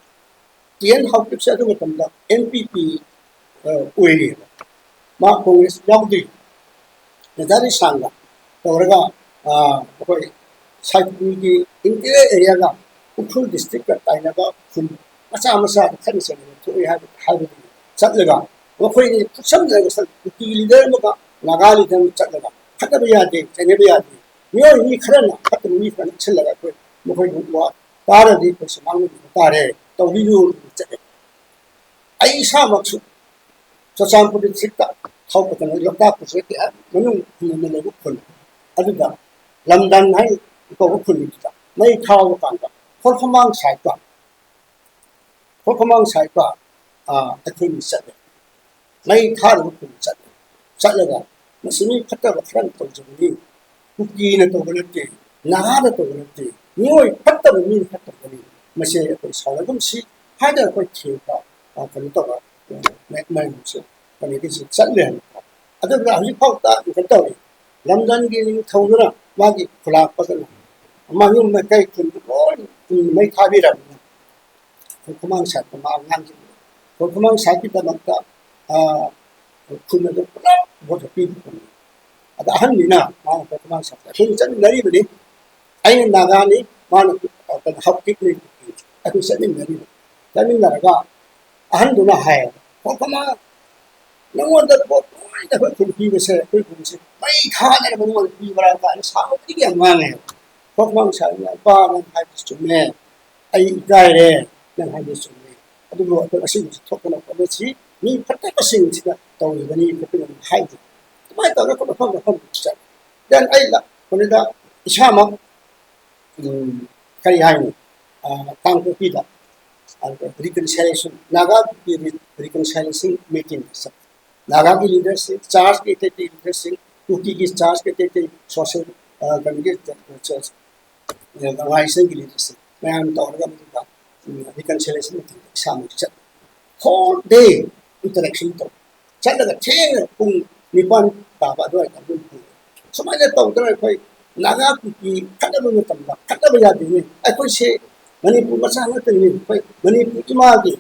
T and ꯍꯥꯎꯀꯤꯞꯁꯦ ꯑꯗꯨ ꯃꯇꯝꯗ ꯑꯦꯟ ꯄꯤ ꯄꯤ, ꯑ, ꯑꯣꯏꯔꯤꯑꯕ, ꯃꯥ ꯀꯣꯡꯒ꯭ꯔꯦꯁ ꯌꯥꯎꯗꯦ꯫ ꯅꯦꯇꯥꯖꯤ ꯁꯥꯡꯅ ꯇꯧꯔꯒ, ꯑ, ꯑꯩꯈꯣꯏ ꯁꯥꯏꯀꯨꯜꯒꯤ ꯏꯟꯇꯤꯔꯤꯌꯔ ꯑꯦꯔꯤꯌꯥꯒ ꯎꯈ꯭ꯔꯨꯜ ꯗꯤꯁꯇ꯭ꯔꯤꯛꯀ ꯇꯥꯏꯅꯕ ꯈꯨꯟ ꯃꯆꯥ ꯃꯆꯥꯗ ꯈꯠꯅ ꯆꯩꯅꯕ ꯊꯣꯛꯏ ꯍꯥꯏꯕ, ꯍꯥꯏꯕꯗꯨ ꯆꯠꯂꯒ ꯃꯈꯣꯏꯅꯤ ꯈꯨꯠꯁꯝꯅꯔꯒ ꯆꯠ-, ꯀꯨꯀꯤ ꯂꯤꯗꯔ ꯑꯃꯒ ꯅꯥꯒꯥ ꯂꯤꯗꯔ ꯑꯃꯒ ꯆꯠꯂꯒ ꯈꯠꯅꯕ ꯌꯥꯗꯦ, ꯆꯩꯅꯕ ꯌꯥꯗꯦ, ꯃꯤꯑꯣꯏ ꯃꯤ ꯈꯔꯅ ꯐꯠꯇꯕ ꯃꯤ ꯈꯔ ꯅꯛꯁꯤꯜꯂꯒ ꯑꯩꯈꯣꯏ ꯃꯈꯣꯏꯕꯨ ꯋꯥ ꯇꯥꯔꯗꯤ ꯑꯩꯈꯣꯏ ꯁꯨꯃꯥꯡ ꯂꯤꯕ ꯇꯥꯔꯦ, ꯇꯧꯕꯤꯌꯨ ꯆꯠꯂꯦ꯫ ꯑꯩ ꯏꯁꯥꯃꯛꯁꯨ ꯆꯨꯔꯆꯥꯟꯄꯨꯔ ꯗꯤꯁꯇ꯭ꯔꯤꯛꯇ ꯊꯧꯕꯗꯅ ꯂꯣꯛꯇꯥꯛ ꯄ꯭ꯔꯣꯖꯦꯛꯀꯤ ꯍꯦꯛ ꯃꯅꯨꯡ ꯍꯨꯟꯅꯅ ꯂꯩꯕ ꯈꯨꯟ ꯑꯗꯨꯗ ꯂꯝꯗꯝ ꯍꯥꯏ ꯀꯧꯕ ꯈꯨꯟꯗꯨꯗ ꯃꯩ ꯊꯥꯕ ꯀꯥꯟꯗ ꯈꯣꯔꯈꯃꯥꯡ ꯁꯥꯏꯠꯇ, ꯈꯣꯔꯈꯃꯥꯡ ꯁꯥꯏꯠꯇ, ꯑ, ꯑꯩꯈꯣꯏꯅ ꯆꯠꯂꯦ꯫ ꯃꯩ ꯊꯥꯔꯤꯕ ꯈꯨꯟꯗꯨ ꯆꯠꯂꯦ꯫ ꯆꯠꯂꯒ ꯃꯁꯤ ꯃꯤ ꯐꯠꯇꯕ ꯈꯔꯅ ꯇꯧꯖꯕꯅꯤ, ꯀꯨꯀꯤꯅ ꯇꯧꯕ ꯅꯠꯇꯦ, ꯅꯥꯒꯥꯅ ꯇꯧꯕ ꯅꯠꯇꯦ, ꯃꯤꯑꯣꯏ ꯐꯠꯇꯕ ꯃꯤꯅ ꯐꯠꯇꯕꯅꯤ, ꯃꯁꯤ ꯑꯩꯈꯣꯏ ꯁꯥꯎꯅꯒꯨꯝꯁꯤ ꯍꯥꯏꯅ ꯑꯩꯈꯣꯏ ꯊꯦꯝꯕ, ꯑ, ꯀꯩꯅꯣ ꯇꯧꯕ, ꯑ, ꯃ-, ꯃꯌꯥꯝꯁꯦ ꯀꯃꯤꯇꯤꯁꯤ ꯆꯠꯂꯦ ꯍꯥꯏꯕꯀꯣ꯫ ꯑꯗꯨꯒ ꯍꯧꯖꯤꯛ ꯐꯥꯎꯗ ꯀꯩꯅꯣ ꯇꯧꯔꯤ, ꯂꯝꯗꯝꯒꯤ ꯅꯤꯡꯊꯧꯗꯨꯅ ꯃꯥꯒꯤ ꯈꯨꯂꯥꯛꯄꯗꯅ ꯃꯌꯨꯝ ꯃꯀꯩ ꯈꯨꯟꯗꯨ ꯂꯣꯏ ꯃꯩ ꯊꯥꯕꯤꯔꯕꯅꯤꯅ, ꯈꯣꯡꯈꯨꯃꯥꯡ ꯁꯥꯏꯠꯇ ꯃꯥ ꯉꯥꯡꯈꯤꯕꯅꯤ꯫ ꯈꯣꯡꯈꯨꯃꯥꯡ ꯁꯥꯏꯠꯀꯤꯗꯃꯛꯇ, ꯑ, ꯈꯨꯟ ꯑꯗꯨ ꯄꯨꯂꯞ ꯚꯣꯠ ꯄꯤꯕ ꯈꯨꯟꯅꯤ꯫ ꯑꯗ ꯑꯍꯟꯅꯤꯅ ꯃꯥꯅ ꯈꯣꯡꯈꯨꯃꯥꯡ ꯁꯥꯏꯠꯇ ꯑꯩꯈꯣꯏꯅ ꯆꯠꯃꯤꯟꯅꯔꯤꯕꯅꯤ꯫ ꯑꯩꯅ ꯅꯥꯒꯥꯅꯤ, ꯃꯥꯅ, ꯑ, ꯀꯩꯅꯣ, ꯍꯥꯎꯀꯤꯞꯅꯤ꯫ ꯑꯩꯈꯣꯏ ꯆꯠꯃꯤꯟꯅꯔꯤꯕ꯫ ꯆꯠꯃꯤꯟꯅꯔꯒ ꯑꯍꯟꯗꯨꯅ ꯍꯥꯏꯌꯦꯕ, "ꯈꯣꯡꯈꯨꯃꯥꯡ, ꯅꯉꯣꯟꯗ ꯄꯣꯠ ꯂꯣꯏꯅ ꯑꯩꯈꯣꯏ ꯈꯨꯟ ꯄꯤꯕꯁꯦ, ꯑꯩꯈꯣꯏ ꯈꯨꯟꯁꯦ ꯃꯩ ꯊꯥꯗꯅ ꯃꯉꯣꯟꯗ ꯄꯤꯕ꯭ꯔꯥ?" ꯀꯥꯏꯅ ꯁꯥꯎꯕꯗꯒꯤ ꯌꯥꯝ ꯉꯥꯡꯉꯦ꯫ ꯈꯣꯡꯈꯨꯃꯥꯡ ꯁꯥꯏꯠꯅ, "ꯏꯄꯥ, ꯅꯪ ꯍꯥꯏꯕꯁꯤ ꯆꯨꯝꯃꯦ, ꯑꯩ ꯏꯀꯥꯏꯔꯦ, ꯅꯪ ꯍꯥꯏꯕꯁꯤ ꯆꯨꯝꯃꯦ, ꯑꯗꯨꯕꯨ ꯑꯩꯈꯣꯏ ꯑꯁꯤꯒꯨꯝꯕꯁꯤ ꯊꯣꯛꯇꯅꯕ ꯍꯣꯠꯅꯁꯤ, ꯃꯤ ꯐꯠꯇꯕꯁꯤꯡꯁꯤꯅ ꯇꯧꯔꯤꯕꯅꯤ ꯈꯣꯠꯄꯅꯤ ꯍꯥꯏꯗꯦ꯫ ꯑꯗꯨꯃꯥꯏꯅ ꯇꯧꯔꯒ ꯃꯐꯝ ꯃꯐꯝ ꯆꯠꯂꯤ꯫ Then ꯑꯩ ꯂꯥꯛꯄꯗꯨꯗ ꯏꯁꯥꯃꯛ, ꯎꯝ, ꯀꯔꯤ ꯍꯥꯏꯅꯤ, ꯑ, ꯀꯥꯡꯄꯣꯛꯄꯤꯗ, ꯑꯗꯨꯒ reconciliation, ꯅꯥꯒꯥꯒꯤ reconciliation meeting ꯆꯠꯂꯤ꯫ ꯅꯥꯒꯥꯒꯤ ꯂꯤꯗꯔꯁꯤꯡ, ꯆꯔꯆꯀꯤ ꯑꯇꯩ ꯑꯇꯩ ꯂꯤꯗꯔꯁꯤꯡ, ꯀꯨꯀꯤꯒꯤ ꯆꯔꯆꯀꯤ ꯑꯇꯩ ꯑꯇꯩ ꯁꯣꯁꯦꯜ, ꯑ, ꯀꯩꯅꯣꯒꯤ, ꯆꯔꯆ, ꯑ, ꯑꯣꯔꯒꯅꯥꯏꯖꯦꯁꯟꯒꯤ ꯂꯤꯗꯔꯁꯤꯡ ꯃꯌꯥꯝ ꯇꯧꯔꯒ ꯃꯗꯨꯗ, ꯎꯝ, reconciliation meeting ꯏꯁꯥꯃꯛ ꯆꯠꯂꯤ꯫ Whole day interaction ꯇꯧ꯫ ꯆꯠꯂꯒ ꯊꯦꯡꯅ ꯄꯨꯡ ꯅꯤꯄꯥꯟ ꯇꯥꯕ ꯑꯗꯨꯋꯥꯏꯗ ꯑꯗꯨꯝ ꯍꯜꯂꯛꯑꯦ꯫ ꯁꯨꯃꯥꯏꯅ ꯇꯧꯗꯅ ꯑꯩꯈꯣꯏ ꯅꯥꯒꯥ ꯀꯨꯀꯤ ꯈꯠꯅꯕ ꯃꯇꯝꯗ ꯈꯠꯅꯕ ꯌꯥꯗꯦꯅꯦ꯫ ꯑꯩꯈꯣꯏꯁꯦ ꯃꯅꯤꯄꯨꯔ ꯃꯆꯥ ꯉꯥꯛꯇꯅꯤ꯫ ꯑꯩꯈꯣꯏ ꯃꯅꯤꯄꯨꯔ ꯏꯃꯥꯒꯤ,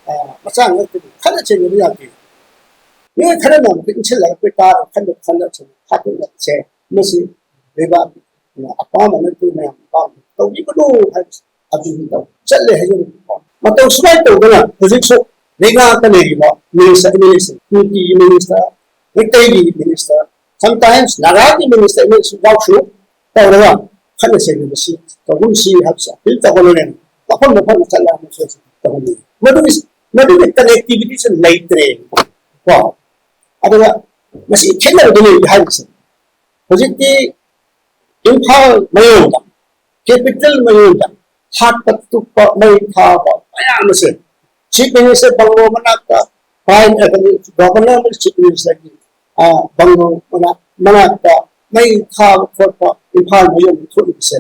ꯑ, ꯃꯆꯥ ꯉꯥꯛꯇꯅꯤ꯫ ꯈꯠꯅ ꯆꯩꯅꯕ ꯌꯥꯗꯦ꯫ ꯃꯤꯑꯣꯏ ꯈꯔꯅ ꯑꯃꯨꯛꯀ ꯏꯟꯁꯤꯜꯂꯒ ꯑꯩꯈꯣꯏ ꯇꯥꯔꯒ ꯈꯠꯅ ꯈꯠꯅ ꯈꯥꯏꯗꯣꯛꯅꯕꯁꯦ ꯃꯁꯤ ꯂꯩꯕꯥꯛ ꯑꯄꯥꯝꯕ ꯅꯠꯇꯦ, ꯃꯌꯥꯝ ꯑꯄꯥꯝꯕ ꯇꯧꯕꯤꯒꯅꯨ ꯍꯥꯏꯕꯁꯦ ꯑꯗꯨꯗꯤ ꯇꯧ-, ꯆꯠꯂꯦ ꯍꯥꯏꯖꯔꯤꯕꯀꯣ꯫ ꯃꯇꯧ ꯁꯨꯃꯥꯏꯅ ꯇꯧꯗꯅ ꯍꯧꯖꯤꯛꯁꯨ ꯂꯩꯉꯥꯛꯇ ꯂꯩꯔꯤꯕ ꯃꯤꯅꯤꯁꯇꯔ, ꯑꯦꯝ ꯑꯦꯜ ꯑꯦꯁꯤꯡ, ꯀꯨꯀꯤꯒꯤ ꯃꯤꯅꯤꯁꯇꯔ, ꯃꯩꯇꯩꯒꯤ ꯃꯤꯅꯤꯁꯇꯔ, sometimes ꯅꯥꯒꯥꯒꯤ ꯃꯤꯅꯤꯁꯇꯔ, ꯑꯦꯝ ꯑꯦꯜ ꯑꯦꯁꯨ ꯌꯥꯎꯁꯨ ꯇꯧꯔꯒ ꯈꯠꯅ ꯆꯩꯅꯕꯁꯤ ꯇꯧꯒꯨꯝꯁꯤ ꯍꯥꯏꯕꯁꯤ ꯑꯄꯤꯜ ꯇꯧꯍꯟꯅꯤꯡꯉꯦ꯫ ꯃꯐꯝ ꯃꯐꯝꯗ ꯆꯠꯂꯒ ꯑꯃꯁꯨ ꯇꯧꯍꯟꯅꯤꯡꯉꯤ꯫ ꯃꯗꯨꯒꯤ, ꯃꯗꯨꯒꯤ ꯀꯅꯦꯛꯇꯤꯕꯤꯇꯤꯁꯤ ꯂꯩꯇ꯭ꯔꯦ ꯀꯣ꯫ ꯑꯗꯨꯒ ꯃꯁꯤ ꯈꯦꯠꯅꯕꯗꯨ ꯂꯩ ꯍꯥꯏꯕꯁꯦ ꯍꯧꯖꯤꯛꯇꯤ ꯏꯝꯐꯥꯜ ꯃꯌꯣꯟꯗ, ꯀꯦꯄꯤꯇꯦꯜ ꯃꯌꯣꯟꯗ ꯍꯥꯠꯄ ꯇꯨꯞꯄ, ꯃꯩ ꯊꯥꯕ ꯃꯌꯥꯝ ꯑꯁꯦ ꯆꯤꯐ ꯃꯤꯅꯤꯁꯇꯔ ꯕꯪꯒ꯭ꯂꯣ ꯃꯅꯥꯛꯇ, ꯄ꯭ꯔꯥꯏꯝ, ꯒꯚꯔꯅꯔ ꯆꯤꯐ ꯃꯤꯅꯤꯁꯇꯔꯒꯤ, ꯑ, ꯕꯪꯒ꯭ꯂꯣ ꯃꯅꯥꯛ-, ꯃꯅꯥꯛꯇ ꯃꯩ ꯊꯥꯕ ꯈꯣꯠꯄ ꯏꯝꯐꯥꯜ ꯃꯌꯣꯟꯗ ꯊꯣꯛꯂꯤꯕꯁꯦ,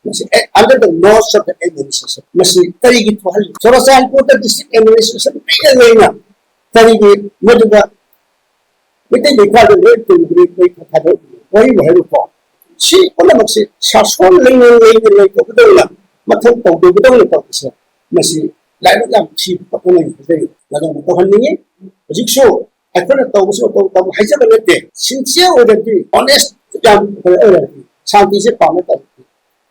ꯃꯁꯤ ꯑꯦ-, under the nose of the administration꯫ ꯃꯁꯤ ꯀꯔꯤꯒꯤ ꯊꯣꯛꯍꯜꯂꯤ? ꯆꯨꯔꯆꯥꯟꯄꯨꯔꯗ ꯗꯤꯁꯇ꯭ꯔꯤꯛ ꯑꯦꯗꯃꯤꯅꯤꯁꯇ꯭ꯔꯦꯁꯟ ꯄꯤꯛꯅ ꯂꯩꯅ ꯀꯔꯤꯒꯤ ꯃꯗꯨꯗ ꯃꯩꯇꯩ ꯂꯩꯄꯥꯛꯇ ꯂꯣꯏ ꯇꯨꯝꯈ꯭ꯔꯦ, ꯃꯩ ꯊꯥꯗꯣꯛ-, ꯋꯥꯔꯤꯕꯨ ꯍꯥꯏꯔꯨꯀꯣ꯫ ꯁꯤ ꯄꯨꯝꯅꯃꯛꯁꯤ ꯁꯥꯁꯣꯟ ꯂꯩꯉꯣꯜ ꯂꯩꯅ ꯂꯩꯇꯕꯗꯧꯅ, ꯃꯊꯧ ꯇꯧꯗꯕꯗꯧꯅ ꯇꯧꯕꯁꯦ, ꯃꯁꯤ ꯂꯥꯏꯕꯛ ꯌꯥꯝ ꯊꯤꯕ ꯑꯃꯅꯤ ꯍꯥꯏꯖꯔꯤ꯫ ꯃꯗꯨꯅ ꯇꯧꯍꯟꯅꯤꯡꯉꯤ꯫ ꯍꯧꯖꯤꯛꯁꯨ ꯑꯩꯈꯣꯏꯅ ꯇꯧꯕꯁꯨ ꯃꯇꯧ ꯇꯧꯕ ꯍꯥꯏꯖꯕ ꯅꯠꯇꯦ꯫ Sincere ꯑꯣꯏꯔꯗꯤ, honest ꯌꯥꯝ ꯑꯣꯏꯔꯗꯤ, ꯁꯥꯟꯇꯤꯁꯦ ꯄꯥꯝꯕ ꯇꯧꯔꯗꯤ,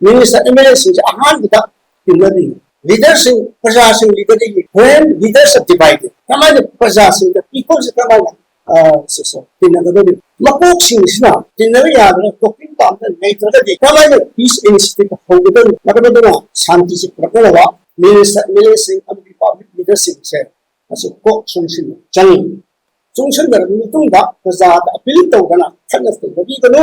ꯃꯤꯅꯤꯁꯇꯔ, ꯑꯦꯝ ꯑꯦꯜ ꯑꯦꯁꯤꯡꯁꯦ ꯑꯍꯥꯟꯕꯗ ꯇꯤꯟꯅꯔꯤ꯫ ꯂꯤꯗꯔꯁꯤꯡ, ꯄ꯭ꯔꯖꯥꯁꯤꯡ ꯂꯤꯗꯔꯗꯒꯤ when leaders are divided, ꯀꯃꯥꯏꯅ ꯄ꯭ꯔꯖꯥꯁꯤꯡꯗ, ꯄꯤꯄꯜꯁꯦ ꯀꯃꯥꯏꯅ, ꯑ, ꯁꯤ-, ꯁꯤ-, ꯇꯤꯟꯅꯒꯗꯧꯔꯤ? ꯃꯀꯣꯛꯁꯤꯡꯁꯤꯅ ꯇꯤꯟꯅꯕ ꯌꯥꯗꯅ ꯇꯣꯛꯄꯤꯡ ꯄꯥꯝꯗ ꯂꯩꯇ꯭ꯔꯒꯗꯤ ꯀꯃꯥꯏꯅ ꯄꯤꯁ ꯏꯅꯤꯁꯤꯌꯦꯇꯤꯚ ꯍꯧꯒꯗꯧꯔꯤ? ꯃꯔꯝ ꯑꯗꯨꯅ ꯁꯥꯟꯇꯤꯁꯤ ꯄꯨꯔꯛꯅꯅꯕ ꯃꯤꯅꯤꯁꯇꯔ, ꯑꯦꯝ ꯑꯦꯜ ꯑꯦꯁꯤꯡ ꯑꯃꯗꯤ ꯄꯕ꯭ꯂꯤꯛ ꯂꯤꯗꯔꯁꯤꯡꯁꯦ ꯃꯁꯤ ꯀꯣꯛ ꯆꯨꯡꯁꯤꯟꯕ ꯆꯪꯏ꯫ ꯆꯨꯡꯁꯤꯟꯅꯔꯕ ꯃꯇꯨꯡꯗ ꯄ꯭ꯔꯖꯥꯗ ꯑꯄꯤꯜ ꯇꯧꯗꯅ ꯈꯠꯅ ꯆꯩꯅꯕꯤꯒꯅꯨ꯫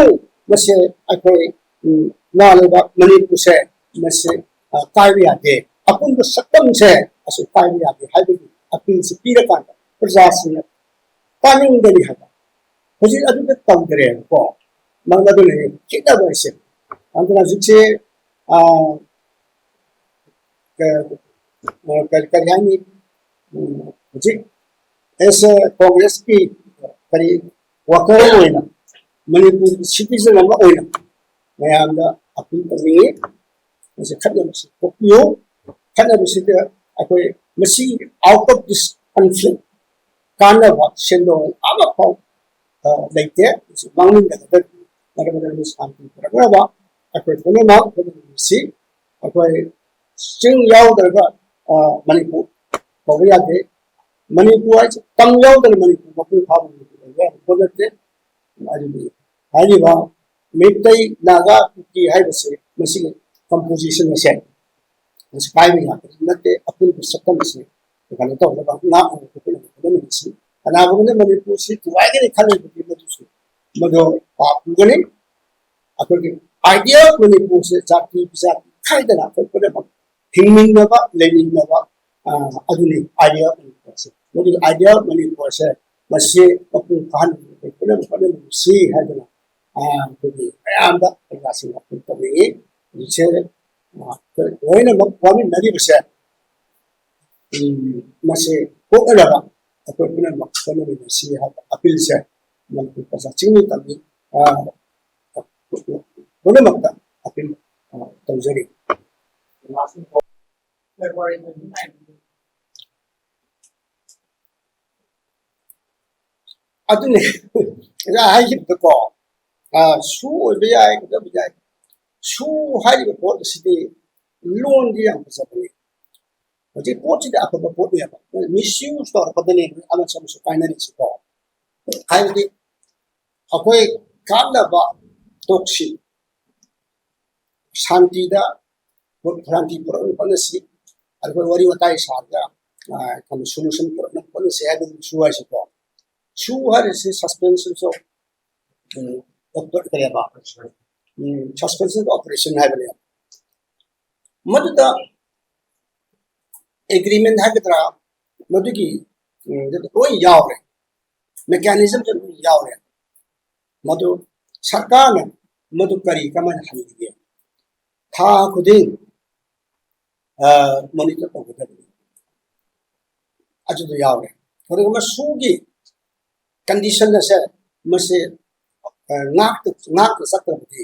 ꯃꯁꯤ ꯑꯩꯈꯣꯏ, ꯎꯝ, ꯏꯃꯥ ꯂꯩꯕꯥꯛ ꯃꯅꯤꯄꯨꯔꯁꯦ ꯃꯁꯤ, ꯑ, ꯀꯥꯏꯕ ꯌꯥꯗꯦ꯫ ꯑꯄꯨꯟꯕ ꯁꯛꯇꯝꯁꯦ ꯑꯁꯤ ꯀꯥꯏꯕ ꯌꯥꯗꯦ ꯍꯥꯏꯕꯒꯤ ꯑꯄꯤꯜꯁꯤ ꯄꯤꯔꯀꯥꯟꯗ ꯄ꯭ꯔꯖꯥꯁꯤꯡꯅ ꯇꯥꯅꯤꯡꯒꯅꯤ ꯍꯥꯏꯕ꯫ ꯍꯧꯖꯤꯛ ꯑꯗꯨꯗ ꯇꯧꯗ꯭ꯔꯦꯕꯀꯣ꯫ ꯃꯔꯝ ꯑꯗꯨꯅ ꯈꯦꯠꯅꯕ ꯑꯁꯦ꯫ ꯑꯗꯨꯅ ꯍꯧꯖꯤꯛꯁꯦ, ꯑ, ꯀ-, ꯑ, ꯀꯔꯤ, ꯀꯔꯤ ꯍꯥꯏꯅꯤ? ꯎꯝ, ꯍꯧꯖꯤꯛ ꯑꯦꯁ ꯑꯦ ꯀꯣꯡꯒ꯭ꯔꯦꯁꯀꯤ ꯀꯔꯤ ꯋꯥꯀꯔ ꯑꯣꯏꯅ, ꯃꯅꯤꯄꯨꯔꯒꯤ ꯁꯤꯇꯤꯖꯟ ꯑꯃ ꯑꯣꯏꯅ ꯃꯌꯥꯝꯗ ꯑꯄꯤꯜ ꯇꯧꯅꯤꯡꯉꯤ꯫ ꯃꯁꯤ ꯈꯠꯅꯕꯁꯤ ꯊꯣꯛꯄꯤꯌꯨ꯫ ꯈꯠꯅꯕꯁꯤꯗ ꯑꯩꯈꯣꯏ ꯃꯁꯤ out of this conflict ꯀꯥꯟꯅꯕ ꯁꯦꯟꯗꯣꯡ ꯑꯃꯐꯥꯎ, ꯑ, ꯂꯩꯇꯦ꯫ ꯃꯁꯤ ꯃꯥꯡꯍꯟꯒꯗꯕꯅꯤ꯫ ꯃꯔꯝ ꯑꯗꯨꯅ ꯁꯥꯟꯇꯤ ꯄꯨꯔꯛꯅꯕ ꯑꯩꯈꯣꯏ ꯄꯨꯝꯅꯃꯛ ꯍꯣꯠꯅꯃꯤꯟꯅꯁꯤ꯫ ꯑꯩꯈꯣꯏ ꯆꯤꯡ ꯌꯥꯎꯗ꯭ꯔꯒ, ꯑ, ꯃꯅꯤꯄꯨꯔ ꯀꯧꯕ ꯌꯥꯗꯦ꯫ ꯃꯅꯤꯄꯨꯔ ꯍꯥꯏꯁꯦ ꯇꯝ ꯌꯥꯎꯗꯅ ꯃꯅꯤꯄꯨꯔ ꯃꯄꯨꯡ ꯐꯥꯕ ꯃꯅꯤꯄꯨꯔ ꯑꯣꯏꯕ ꯌꯥꯕ ꯄꯣꯠ ꯅꯠꯇꯦ꯫ ꯑꯗꯨꯗꯤ ꯍꯥꯏꯔꯤꯕ ꯃꯩꯇꯩ, ꯅꯥꯒꯥ, ꯀꯨꯀꯤ ꯍꯥꯏꯕꯁꯦ ꯃꯁꯤꯒꯤ composition ꯑꯁꯦ ꯃꯁꯤ ꯀꯥꯏꯕ ꯌꯥꯕꯗꯤ ꯅꯠꯇꯦ꯫ ꯑꯄꯨꯟꯕ ꯁꯛꯇꯝ ꯑꯁꯤ ꯀꯩꯅꯣ ꯇꯧꯅꯕ, ꯉꯥꯛꯅꯕ ꯈꯣꯠꯅꯕ ꯍꯣꯠꯅꯃꯤꯟꯅꯁꯤ꯫ ꯀꯅꯥꯒꯨꯝꯕꯅ ꯃꯅꯤꯄꯨꯔꯁꯤ ꯊꯨꯒꯥꯏꯒꯅꯤ ꯈꯜꯂꯤꯕꯗꯤ ꯃꯗꯨꯁꯨ, ꯃꯗꯨ ꯄꯥꯞ ꯄꯨꯒꯅꯤ꯫ ꯑꯩꯈꯣꯏꯒꯤ idea ꯃꯅꯤꯄꯨꯔꯁꯦ ꯖꯥꯇꯤ ꯕꯤꯖꯥꯇꯤ ꯈꯥꯏꯗꯅ ꯑꯩꯈꯣꯏ ꯄꯨꯝꯅꯃꯛ ꯍꯤꯡꯃꯤꯟꯅꯕ, ꯂꯩꯃꯤꯟꯅꯕ, ꯑ, ꯑꯗꯨꯅꯤ idea ꯃꯅꯤꯄꯨꯔꯁꯦ꯫ ꯃꯗꯨꯒꯤ idea ꯃꯅꯤꯄꯨꯔꯁꯦ ꯃꯁꯤ ꯃꯄꯨꯡ ꯐꯥꯍꯟꯅꯕ ꯑꯩꯈꯣꯏ ꯄꯨꯝꯅꯃꯛ ꯍꯣꯠꯅꯃꯤꯟꯅꯁꯤ ꯍꯥꯏꯗꯅ, ꯑ, ꯑꯩꯈꯣꯏꯒꯤ ꯃꯌꯥꯝꯗ ꯄ꯭ꯔꯖꯥꯁꯤꯡꯅ ꯑꯄꯤꯜ ꯇꯧꯅꯤꯡꯏ꯫ ꯍꯧꯖꯤꯛꯁꯦ, ꯑ, ꯑꯩꯈꯣꯏ ꯂꯣꯏꯅꯃꯛ ꯋꯥꯃꯤꯟꯅꯔꯤꯕꯁꯦ, ꯎꯝ, ꯃꯁꯤ ꯀꯣꯛꯅꯅꯕ ꯑꯩꯈꯣꯏ ꯄꯨꯝꯅꯃꯛ ꯍꯣꯠꯅꯃꯤꯟꯅꯁꯤ ꯍꯥꯏꯕ ꯑꯄꯤꯜꯁꯦ ꯃꯅꯤꯄꯨꯔ ꯄ꯭ꯔꯖꯥ ꯆꯤꯡꯃꯤ ꯇꯝꯃꯤ, ꯑ, ꯄꯨꯝꯅꯃꯛꯇ ꯑꯄꯤꯜ, ꯑ, ꯇꯧꯖꯔꯤ꯫ ꯑꯗꯨꯅꯤ ꯑꯣꯖꯥ ꯍꯥꯏꯈꯤꯕꯗꯀꯣ, ꯑ, ꯁꯨ ꯑꯣꯏꯕ ꯌꯥꯏ, ꯀꯩꯗꯧꯕ ꯌꯥꯏ꯫ ꯁꯨ ꯍꯥꯏꯔꯤꯕ ꯄꯣꯠ ꯑꯁꯤꯗꯤ ꯂꯣꯟꯗꯤ ꯌꯥꯝ ꯐꯖꯕꯅꯤ꯫ ꯍꯧꯖꯤꯛ ꯄꯣꯠꯁꯤꯗꯤ ꯑꯐꯕ ꯄꯣꯠꯅꯦꯕ, ꯃꯤꯁꯌꯨꯁ ꯇꯧꯔꯛꯄꯗꯅꯦ ꯑꯃꯁꯨ ꯑꯃꯁꯨ ꯀꯥꯏꯅꯔꯤꯁꯤꯀꯣ꯫ ꯍꯥꯏꯕꯗꯤ ꯑꯩꯈꯣꯏ ꯀꯥꯟꯅꯕ ꯇꯣꯛꯁꯤ, ꯁꯥꯟꯇꯤꯗ ꯁꯥꯟꯇꯤ ꯄꯨꯔꯛꯅꯕ ꯍꯣꯠꯅꯁꯤ꯫ ꯑꯩꯈꯣꯏ ꯋꯥꯔꯤ ꯋꯥꯇꯥꯏ ꯁꯥꯔꯒ ꯀꯩꯅꯣ ꯁꯣꯂꯨꯁꯟ ꯄꯨꯔꯛꯅꯕ ꯍꯣꯠꯅꯁꯦ ꯍꯥꯏꯕꯒꯤ ꯁꯨ ꯍꯥꯏꯁꯤꯀꯣ꯫ ꯁꯨ ꯍꯥꯏꯔꯤꯁꯤ ꯁꯁꯄꯦꯟꯁꯟ ꯑꯣꯐ ꯀꯔꯤꯕ ꯁꯁꯄꯦꯟꯁꯟ ꯑꯣꯄꯔꯦꯁꯟ ꯍꯥꯏꯕꯅꯦꯕ꯫ ꯃꯗꯨꯗ ꯑꯦꯒ꯭ꯔꯤꯃꯦꯟ ꯍꯥꯏꯒꯗ꯭ꯔꯥ, ꯃꯗꯨꯒꯤ ꯂꯣꯏ ꯌꯥꯎꯔꯦ, ꯃꯦꯀꯥꯅꯤꯖꯝꯁꯨ ꯂꯣꯏ ꯌꯥꯎꯔꯦ꯫ ꯃꯗꯨ ꯁꯔꯀꯥꯔꯅ ꯃꯗꯨ ꯀꯔꯤ ꯀꯃꯥꯏꯅ ꯍꯜꯂꯤꯒꯦ? ꯊꯥ ꯈꯨꯗꯤꯡ ꯃꯣꯅꯤꯇꯔ ꯇꯧꯒꯗꯕꯅꯤ꯫ ꯑꯗꯨꯗ ꯌꯥꯎꯔꯦ꯫ ꯑꯗꯨꯒ ꯃꯁꯨꯒꯤ ꯀꯟꯗꯤꯁꯟ ꯑꯁꯦ ꯃꯁꯤ ꯉꯥꯛꯇ ꯉꯥꯛꯇ ꯆꯠꯇ꯭ꯔꯕꯗꯤ,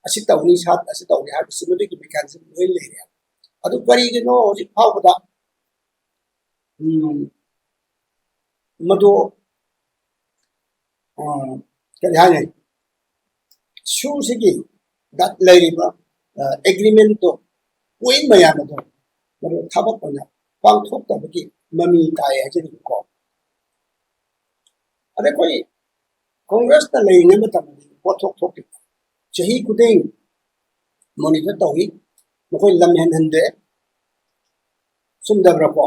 ꯑꯁꯤ ꯇꯧꯅꯤ, ꯁꯥ ꯑꯁꯤ ꯇꯧꯅꯤ ꯍꯥꯏꯕꯁꯤ ꯃꯗꯨꯒꯤ ꯃꯦꯀꯥꯅꯤꯖꯝ ꯂꯣꯏ ꯂꯩꯔꯦ꯫ ꯑꯗꯨ ꯀꯔꯤꯒꯤꯅꯣ ꯍꯧꯖꯤꯛ ꯐꯥꯎꯕꯗ ꯎꯝ, ꯃꯗꯨ ꯑ, ꯀꯔꯤ ꯍꯥꯏꯅꯤ, ꯁꯨꯁꯤꯒꯤ ꯗ ꯂꯩꯔꯤꯕ ꯑꯦꯒ꯭ꯔꯤꯃꯦꯟꯇꯣ, ꯄꯣꯏꯟ ꯃꯌꯥꯝ ꯑꯗꯣ ꯃꯗꯨ ꯊꯕꯛ ꯑꯣꯏꯅ ꯄꯥꯡꯊꯣꯛꯇꯕꯒꯤ ꯃꯃꯤ ꯇꯥꯏ ꯍꯥꯏꯖꯅꯤꯡꯕꯀꯣ꯫ ꯑꯗ ꯑꯩꯈꯣꯏ ꯀꯣꯡꯒ꯭ꯔꯦꯁꯅ ꯂꯩꯔꯤꯉꯩ ꯃꯇꯝꯗꯗꯤ ꯄꯣꯠꯊꯣꯛ ꯊꯣꯛꯈꯤꯕ, ꯆꯍꯤ ꯈꯨꯗꯤꯡ ꯃꯣꯅꯤꯇꯔ ꯇꯧꯏ, ꯃꯈꯣꯏ ꯂꯝ ꯍꯦꯟꯍꯟꯗꯦ꯫ ꯆꯨꯝꯗꯕ꯭ꯔꯥꯀꯣ?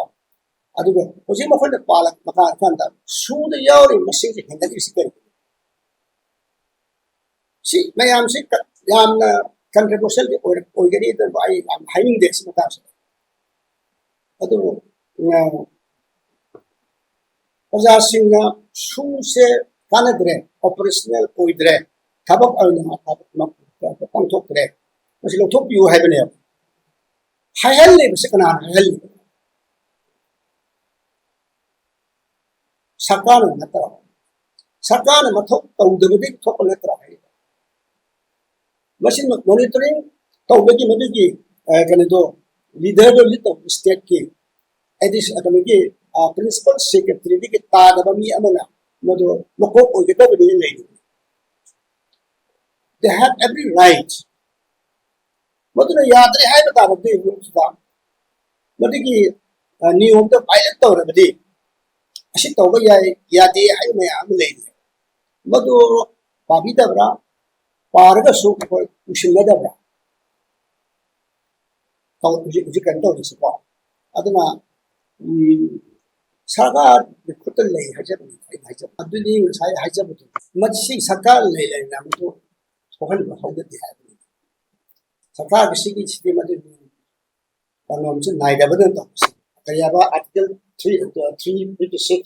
ꯑꯗꯨꯒ ꯍꯧꯖꯤꯛ ꯃꯈꯣꯏꯅ ꯄꯥꯜꯂꯛꯄ ꯀꯥꯟꯗ ꯁꯨꯗ ꯌꯥꯎꯔꯤꯕ ꯃꯁꯤꯡꯁꯦ ꯍꯦꯟꯒꯠꯂꯤꯕꯁꯤ ꯀꯔꯤꯒꯤꯅꯣ? ꯁꯤ ꯃꯌꯥꯝꯁꯤ ꯀ-, ꯌꯥꯝꯅ ꯀꯟꯇ꯭ꯔꯣꯚꯔꯁꯤꯌꯦꯜꯗꯤ ꯑꯣꯏꯔꯛ-, ꯑꯣꯏꯒꯅꯤ, ꯑꯗꯨꯕꯨ ꯑꯩ ꯌꯥꯝ ꯍꯥꯏꯅꯤꯡꯗꯦ ꯁꯤ ꯃꯇꯥꯡꯁꯤꯗ꯫ ꯑꯗꯨꯕꯨ, ꯑ, ꯄ꯭ꯔꯖꯥꯁꯤꯡꯅ ꯁꯨꯁꯦ ꯀꯥꯟꯅꯗ꯭ꯔꯦ, ꯑꯣꯄꯔꯦꯁꯅꯦꯜ ꯑꯣꯏꯗ꯭ꯔꯦ, ꯊꯕꯛ ꯑꯣꯏꯅ ꯄꯥꯡꯊꯣꯛꯇ꯭ꯔꯦ, ꯃꯁꯤ ꯂꯧꯊꯣꯛꯄꯤꯌꯨ ꯍꯥꯏꯕꯅꯦꯕ꯫ ꯍꯥꯏꯍꯜꯂꯤꯕꯁꯤ ꯀꯅꯥꯅ ꯍꯥꯏꯍꯜꯂꯤꯕꯅꯣ? ꯁꯔꯀꯥꯔꯅ ꯅꯠꯇ꯭ꯔꯕ? ꯁꯔꯀꯥꯔꯅ ꯃꯊꯧ ꯇꯧꯗꯕꯗꯤ ꯊꯣꯛꯄ ꯅꯠꯇ꯭ꯔꯥ ꯍꯥꯏꯔꯤꯕ? ꯃꯁꯤ ꯃꯣꯅꯤꯇꯔꯤꯡ ꯇꯧꯕꯒꯤ ꯃꯗꯨꯒꯤ, ꯑ, ꯀꯩꯅꯣꯗꯣ, ꯂꯤꯗꯔꯗꯣ ꯂꯤꯗ ꯇꯧꯕ ꯁ꯭ꯇꯦꯠꯀꯤ ꯑꯦꯗꯤꯁ-, ꯀꯩꯅꯣꯒꯤ, ꯑ, ꯄ꯭ꯔꯤꯟꯁꯤꯄꯜ ꯁꯦꯀ꯭ꯔꯦꯇꯔꯤꯗꯒꯤ ꯇꯥꯗꯕ ꯃꯤ ꯑꯃꯅ ꯃꯗꯨ ꯃꯀꯣꯛ ꯑꯣꯏꯒꯗꯕꯅꯤ ꯂꯩꯔꯤꯕꯅꯤ꯫ They have every right. ꯃꯗꯨꯅ ꯌꯥꯗ꯭ꯔꯦ ꯍꯥꯏꯕ ꯇꯥꯔꯕꯗꯤ ꯃꯗꯨꯒꯤ, ꯑ, ꯅꯤꯌꯣꯝꯗ ꯚꯥꯏꯑꯣꯂꯦꯠ ꯇꯧꯔꯕꯗꯤ ꯑꯁꯤ ꯇꯧꯕ ꯌꯥꯏ, ꯌꯥꯗꯦ ꯍꯥꯏꯕ ꯃꯌꯥꯝ ꯑꯃ ꯂꯩꯔꯤ꯫ ꯃꯗꯨ ꯄꯥꯕꯤꯗꯕ꯭ꯔꯥ? ꯄꯥꯔꯒꯁꯨ ꯑꯩꯈꯣꯏ ꯎꯁꯤꯟꯅꯗꯕ꯭ꯔꯥ? ꯇꯧ-, ꯍꯧꯖꯤꯛ, ꯍꯧꯖꯤꯛ ꯀꯩꯅꯣ ꯇꯧꯔꯤꯁꯤꯀꯣ꯫ ꯑꯗꯨꯅ ꯎꯝ, ꯁꯔꯀꯥꯔꯒꯤ ꯈꯨꯠꯇ ꯂꯩ ꯍꯥꯏꯖꯕꯅꯤ꯫ ꯑꯩꯅ ꯍꯥꯏꯖꯕ ꯑꯗꯨꯗꯤ ꯉꯁꯥꯏ ꯍꯥꯏꯖꯕꯗꯣ, ꯃꯁꯤ ꯁꯔꯀꯥꯔ ꯂꯩ ꯂꯩꯅ ꯃꯗꯨ ꯊꯣꯛꯍꯟꯕ ꯍꯧꯅꯗꯦ ꯍꯥꯏꯕꯅꯤ꯫ ꯁꯔꯀꯥꯔꯒꯤ ꯁꯤꯒꯤ ꯁꯤꯗꯤ ꯃꯗꯨ ꯀꯩꯅꯣꯝꯁꯤ ꯅꯥꯏꯗꯕꯗ ꯇꯧꯕꯁꯤ꯫ ꯀꯔꯤ ꯍꯥꯏꯕ? Article three, three fifty six,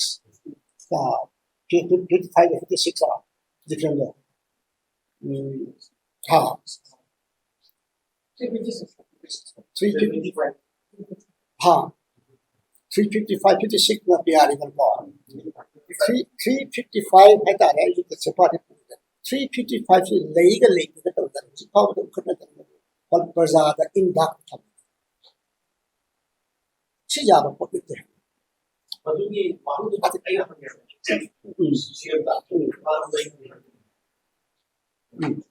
fifty five, fifty six ꯗꯤꯐ꯭ꯔꯦꯟꯗꯣ꯫ ꯎꯝ, ꯍꯥ꯫ Three fifty, ꯍꯥ, three fifty five, fifty six ꯅ ꯄꯤ ꯑꯥꯔ ꯏꯗꯅꯀꯣ꯫ Three, three fifty five ꯍꯥꯏꯇꯥꯔꯦ, ꯑꯩꯁꯨ ꯆꯦꯄꯥꯗꯤ ꯄꯨꯗꯦ꯫ Three fifty five ꯁꯤ ꯂꯩꯒ ꯂꯩꯇꯦꯒ ꯇꯧꯗꯅ ꯍꯧꯖꯤꯛ ꯐꯥꯎꯕꯗ ꯎꯈꯠꯅꯗꯅ ꯄ꯭ꯔꯖꯥꯗ ꯏꯟꯗꯥꯛ ꯊꯝꯃꯤ꯫ ꯁꯤ ꯌꯥꯕ ꯄꯣꯠ ꯅꯠꯇꯦ꯫ ꯃꯗꯨꯒꯤ ꯋꯥꯍꯪꯗꯨ ꯑꯩꯅ ꯍꯪꯉꯦ꯫ ꯎꯝ꯫ ꯎꯝ꯫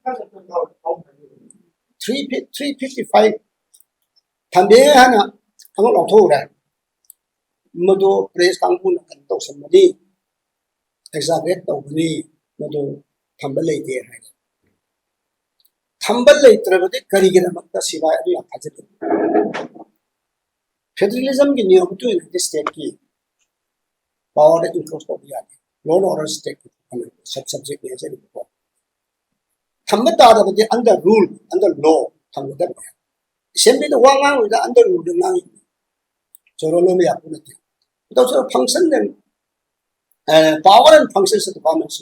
Three fifty, three fifty five ꯊꯝꯕꯤ ꯍꯥꯏꯅ ꯑꯃ ꯂꯧꯊꯣꯛꯎꯔꯦ꯫ ꯃꯗꯨ ꯄ꯭ꯔꯦꯁ ꯀꯥꯡꯕꯨꯅ ꯀꯩꯅꯣ ꯇꯧꯁꯟꯕꯅꯤ, ꯑꯦꯛꯖꯥꯒꯔꯦꯠ ꯇꯧꯕꯅꯤ, ꯃꯗꯨ ꯊꯝꯕ ꯂꯩꯇꯦ ꯍꯥꯏꯅ꯫ ꯊꯝꯕ ꯂꯩꯇ꯭ꯔꯕꯗꯤ ꯀꯔꯤꯒꯤꯗꯃꯛꯇ ꯁꯤꯐꯥꯏ ꯑꯗꯨ ꯌꯥꯝ ꯊꯥꯖꯗꯦ? ꯐꯦꯗꯔꯦꯂꯤꯖꯝꯒꯤ ꯅꯤꯌꯝ ꯃꯇꯨꯡ ꯏꯟꯅꯗꯤ ꯁ꯭ꯇꯦꯠꯀꯤ ꯄꯥꯋꯔꯗ ꯏꯟꯀ꯭ꯔꯣꯁ ꯇꯧꯕ ꯌꯥꯗꯦ꯫ ꯂꯣ ꯑꯦꯟ ꯑꯣꯔꯗꯔ ꯁ꯭ꯇꯦꯠꯀꯤ ꯁꯕ ꯁꯕꯖꯦꯛꯅꯤ ꯍꯥꯏꯖꯔꯤꯕꯀꯣ꯫ ꯊꯝꯕ ꯇꯥꯔꯕꯗꯤ ꯑꯟꯗꯔ ꯔꯨꯜ, ꯑꯟꯗꯔ ꯂꯣ ꯊꯝꯒꯗꯕꯅꯤ꯫ ꯑꯦꯁꯦꯝꯕ꯭ꯂꯤꯗ ꯋꯥ ꯉꯥꯡꯕꯗ ꯑꯟꯗꯔ ꯔꯨꯜꯗ ꯉꯥꯡꯉꯤ꯫ ꯆꯣꯔꯣ ꯂꯣꯟꯕ ꯌꯥꯄꯣꯠ ꯅꯠꯇꯦ꯫ ꯇꯧꯁꯨ ꯐꯪꯁꯟ ꯑꯦꯟ, ꯑ, power and functions of the government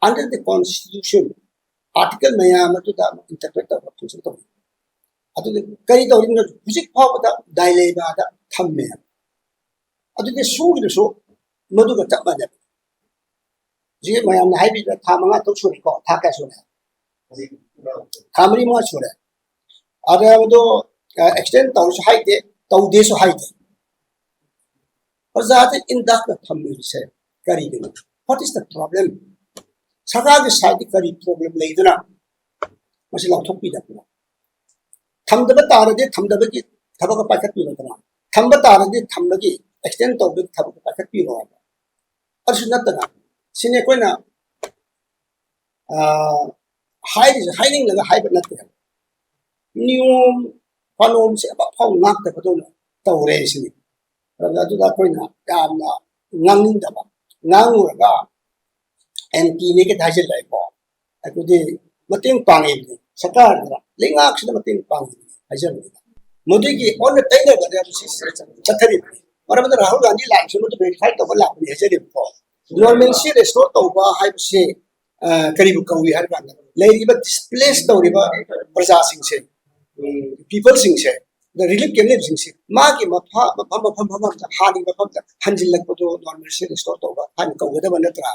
under the constitution, article ꯃꯌꯥꯝ ꯑꯗꯨꯗ ꯏꯟꯇꯔꯄ꯭ꯔꯦꯠ ꯇꯧꯔꯒ ꯐꯪꯁꯟ ꯇꯧꯔꯤ꯫ ꯑꯗꯨꯗꯤ ꯀꯔꯤ ꯇꯧꯔꯤꯅꯣ? ꯍꯧꯖꯤꯛ ꯐꯥꯎꯕꯗ ꯗꯥꯏꯂꯦꯃꯥꯗ ꯊꯝꯃꯦ꯫ ꯑꯗꯨꯗꯤ ꯁꯨꯒꯤꯗꯨꯁꯨ ꯃꯗꯨꯒ ꯆꯞ ꯃꯥꯟꯅꯩ꯫ ꯍꯧꯖꯤꯛ ꯃꯌꯥꯝꯅ ꯍꯥꯏꯕꯤꯕ ꯊꯥ ꯃꯉꯥ ꯇꯔꯨꯛ ꯁꯨꯔꯦꯀꯣ꯫ ꯊꯥ ꯀꯌꯥ ꯁꯨꯔꯦ? ꯊꯥ ꯃꯔꯤ ꯃꯉꯥ ꯁꯨꯔꯦ꯫ ꯑꯗ ꯃꯗꯨ, ꯑ, ꯑꯦꯛꯁꯇꯦꯟ ꯇꯧꯔꯁꯨ ꯍꯥꯏꯗꯦ, ꯇꯧꯗꯦꯁꯨ ꯍꯥꯏꯗꯦ꯫ ꯄ꯭ꯔꯖꯥꯗ ꯏꯟꯗꯥꯛꯇ ꯊꯝꯂꯤꯕꯁꯦ ꯀꯔꯤꯒꯤꯅꯣ? What is the problem? ꯁꯔꯀꯥꯔꯒꯤ ꯁꯥꯏꯠꯇ ꯀꯔꯤ ꯄ꯭ꯔꯣꯕ꯭ꯂꯦꯝ ꯂꯩꯗꯅ ꯃꯁꯤ ꯂꯥꯎꯊꯣꯛꯄꯤꯗꯕꯅꯣ? ꯊꯝꯗꯕ ꯇꯥꯔꯗꯤ ꯊꯝꯗꯕꯒꯤ ꯊꯕꯛ ꯄꯥꯏꯈꯠꯄꯤꯔꯣꯗꯅ, ꯊꯝꯕ ꯇꯥꯔꯗꯤ ꯊꯝꯕꯒꯤ, ꯑꯦꯛꯁꯇꯦꯟ ꯇꯧꯕꯒꯤ ꯊꯕꯛ ꯄꯥꯏꯈꯠꯄꯤꯔꯣ ꯍꯥꯏꯕ꯫ ꯑꯗꯨꯁꯨ ꯅꯠꯇꯅ ꯁꯤꯅꯤ ꯑꯩꯈꯣꯏꯅ, ꯑ, ꯍꯥꯏꯔꯤꯁꯦ ꯍꯥꯏꯅꯤꯡꯂꯒ ꯍꯥꯏꯕ ꯅꯠꯇꯦ꯫ ꯅꯤꯌꯣꯝ ꯀꯥꯅꯣꯟꯁꯦ ꯑꯃꯐꯥꯎ ꯉꯥꯛꯇꯕꯗꯧꯅ ꯇꯧꯔꯦ ꯁꯤꯅꯤ꯫ ꯑꯗꯨꯗ ꯑꯩꯈꯣꯏꯅ ꯌꯥꯝꯅ ꯉꯥꯡꯅꯤꯡꯗꯕ, ꯉꯥꯡꯉꯨꯔꯒ ꯑꯦꯟꯇꯤꯅꯦ ꯀꯩꯗ ꯍꯥꯏꯖꯤꯜꯂꯛꯑꯦꯀꯣ꯫ ꯑꯗꯨꯗꯤ ꯃꯇꯦꯡ ꯄꯥꯡꯉꯤꯕꯅꯤ ꯁꯔꯀꯥꯔꯗꯨꯅ, ꯂꯩꯉꯥꯛꯁꯤꯗ ꯃꯇꯦꯡ ꯄꯥꯡꯉꯤꯕꯅꯤ ꯍꯥꯏꯖꯕꯅꯤꯗ꯫ ꯃꯗꯨꯒꯤ ꯑꯣꯟꯅ ꯇꯩꯅꯕꯗ ꯃꯁꯤ ꯆꯠꯊꯔꯤꯕꯅꯤ꯫ ꯃꯔꯝ ꯑꯗꯨꯅ ꯔꯥꯍꯨꯜ ꯒꯥꯟꯙꯤ ꯂꯥꯛꯏꯁꯤ ꯃꯗꯨ ꯚꯦꯔꯤꯐꯥꯏ ꯇꯧꯕ ꯂꯥꯛꯄꯅꯤ ꯍꯥꯏꯖꯔꯤꯕꯀꯣ꯫ ꯅꯣꯔꯃꯦꯜꯁꯤ ꯔꯦꯁꯇꯣꯔ ꯇꯧꯕ ꯍꯥꯏꯕꯁꯤ ꯑ, ꯀꯔꯤꯕꯨ ꯀꯧꯏ ꯍꯥꯏꯕ ꯀꯥꯟꯗ, ꯂꯩꯔꯤꯕ ꯗꯤꯁꯄ꯭ꯂꯦꯁ ꯇꯧꯔꯤꯕ ꯄ꯭ꯔꯖꯥꯁꯤꯡꯁꯦ, ꯄꯤꯄꯜꯁꯤꯡꯁꯦ, ꯔꯤꯂꯤꯐ ꯀꯦꯝꯞ ꯂꯩꯕꯁꯤꯡꯁꯦ, ꯃꯥꯒꯤ ꯃꯐ- ꯃꯐꯝ ꯃꯐꯝ ꯃꯐꯝꯗ, ꯍꯥꯟꯅꯒꯤ ꯃꯐꯝꯗ ꯍꯟꯖꯤꯜꯂꯛꯄꯗꯣ ꯅꯣꯔꯃꯦꯜꯁꯤ ꯔꯦꯁꯇꯣꯔ ꯇꯧꯕ ꯍꯥꯏꯅ ꯀꯧꯒꯗꯕ ꯅꯠꯇ꯭ꯔꯥ?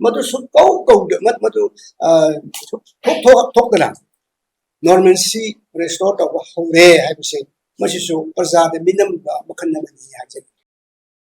ꯃꯗꯨ ꯁꯨꯛꯀꯧ ꯀꯧꯗ ꯃ- ꯃꯗꯨ ꯑ, ꯁꯨꯛ- ꯊꯣꯛ- ꯊꯣꯛ- ꯊꯣꯛꯇꯅ ꯅꯣꯔꯃꯦꯜꯁꯤ ꯔꯦꯁꯇꯣꯔ ꯇꯧꯕ ꯍꯧꯔꯦ ꯍꯥꯏꯕꯁꯦ, ꯃꯁꯤꯁꯨ ꯄ꯭ꯔꯖꯥꯗ ꯃꯤꯅꯝꯕ ꯃꯈꯜ ꯑꯃꯅꯤ ꯍꯥꯏꯖꯒꯦ꯫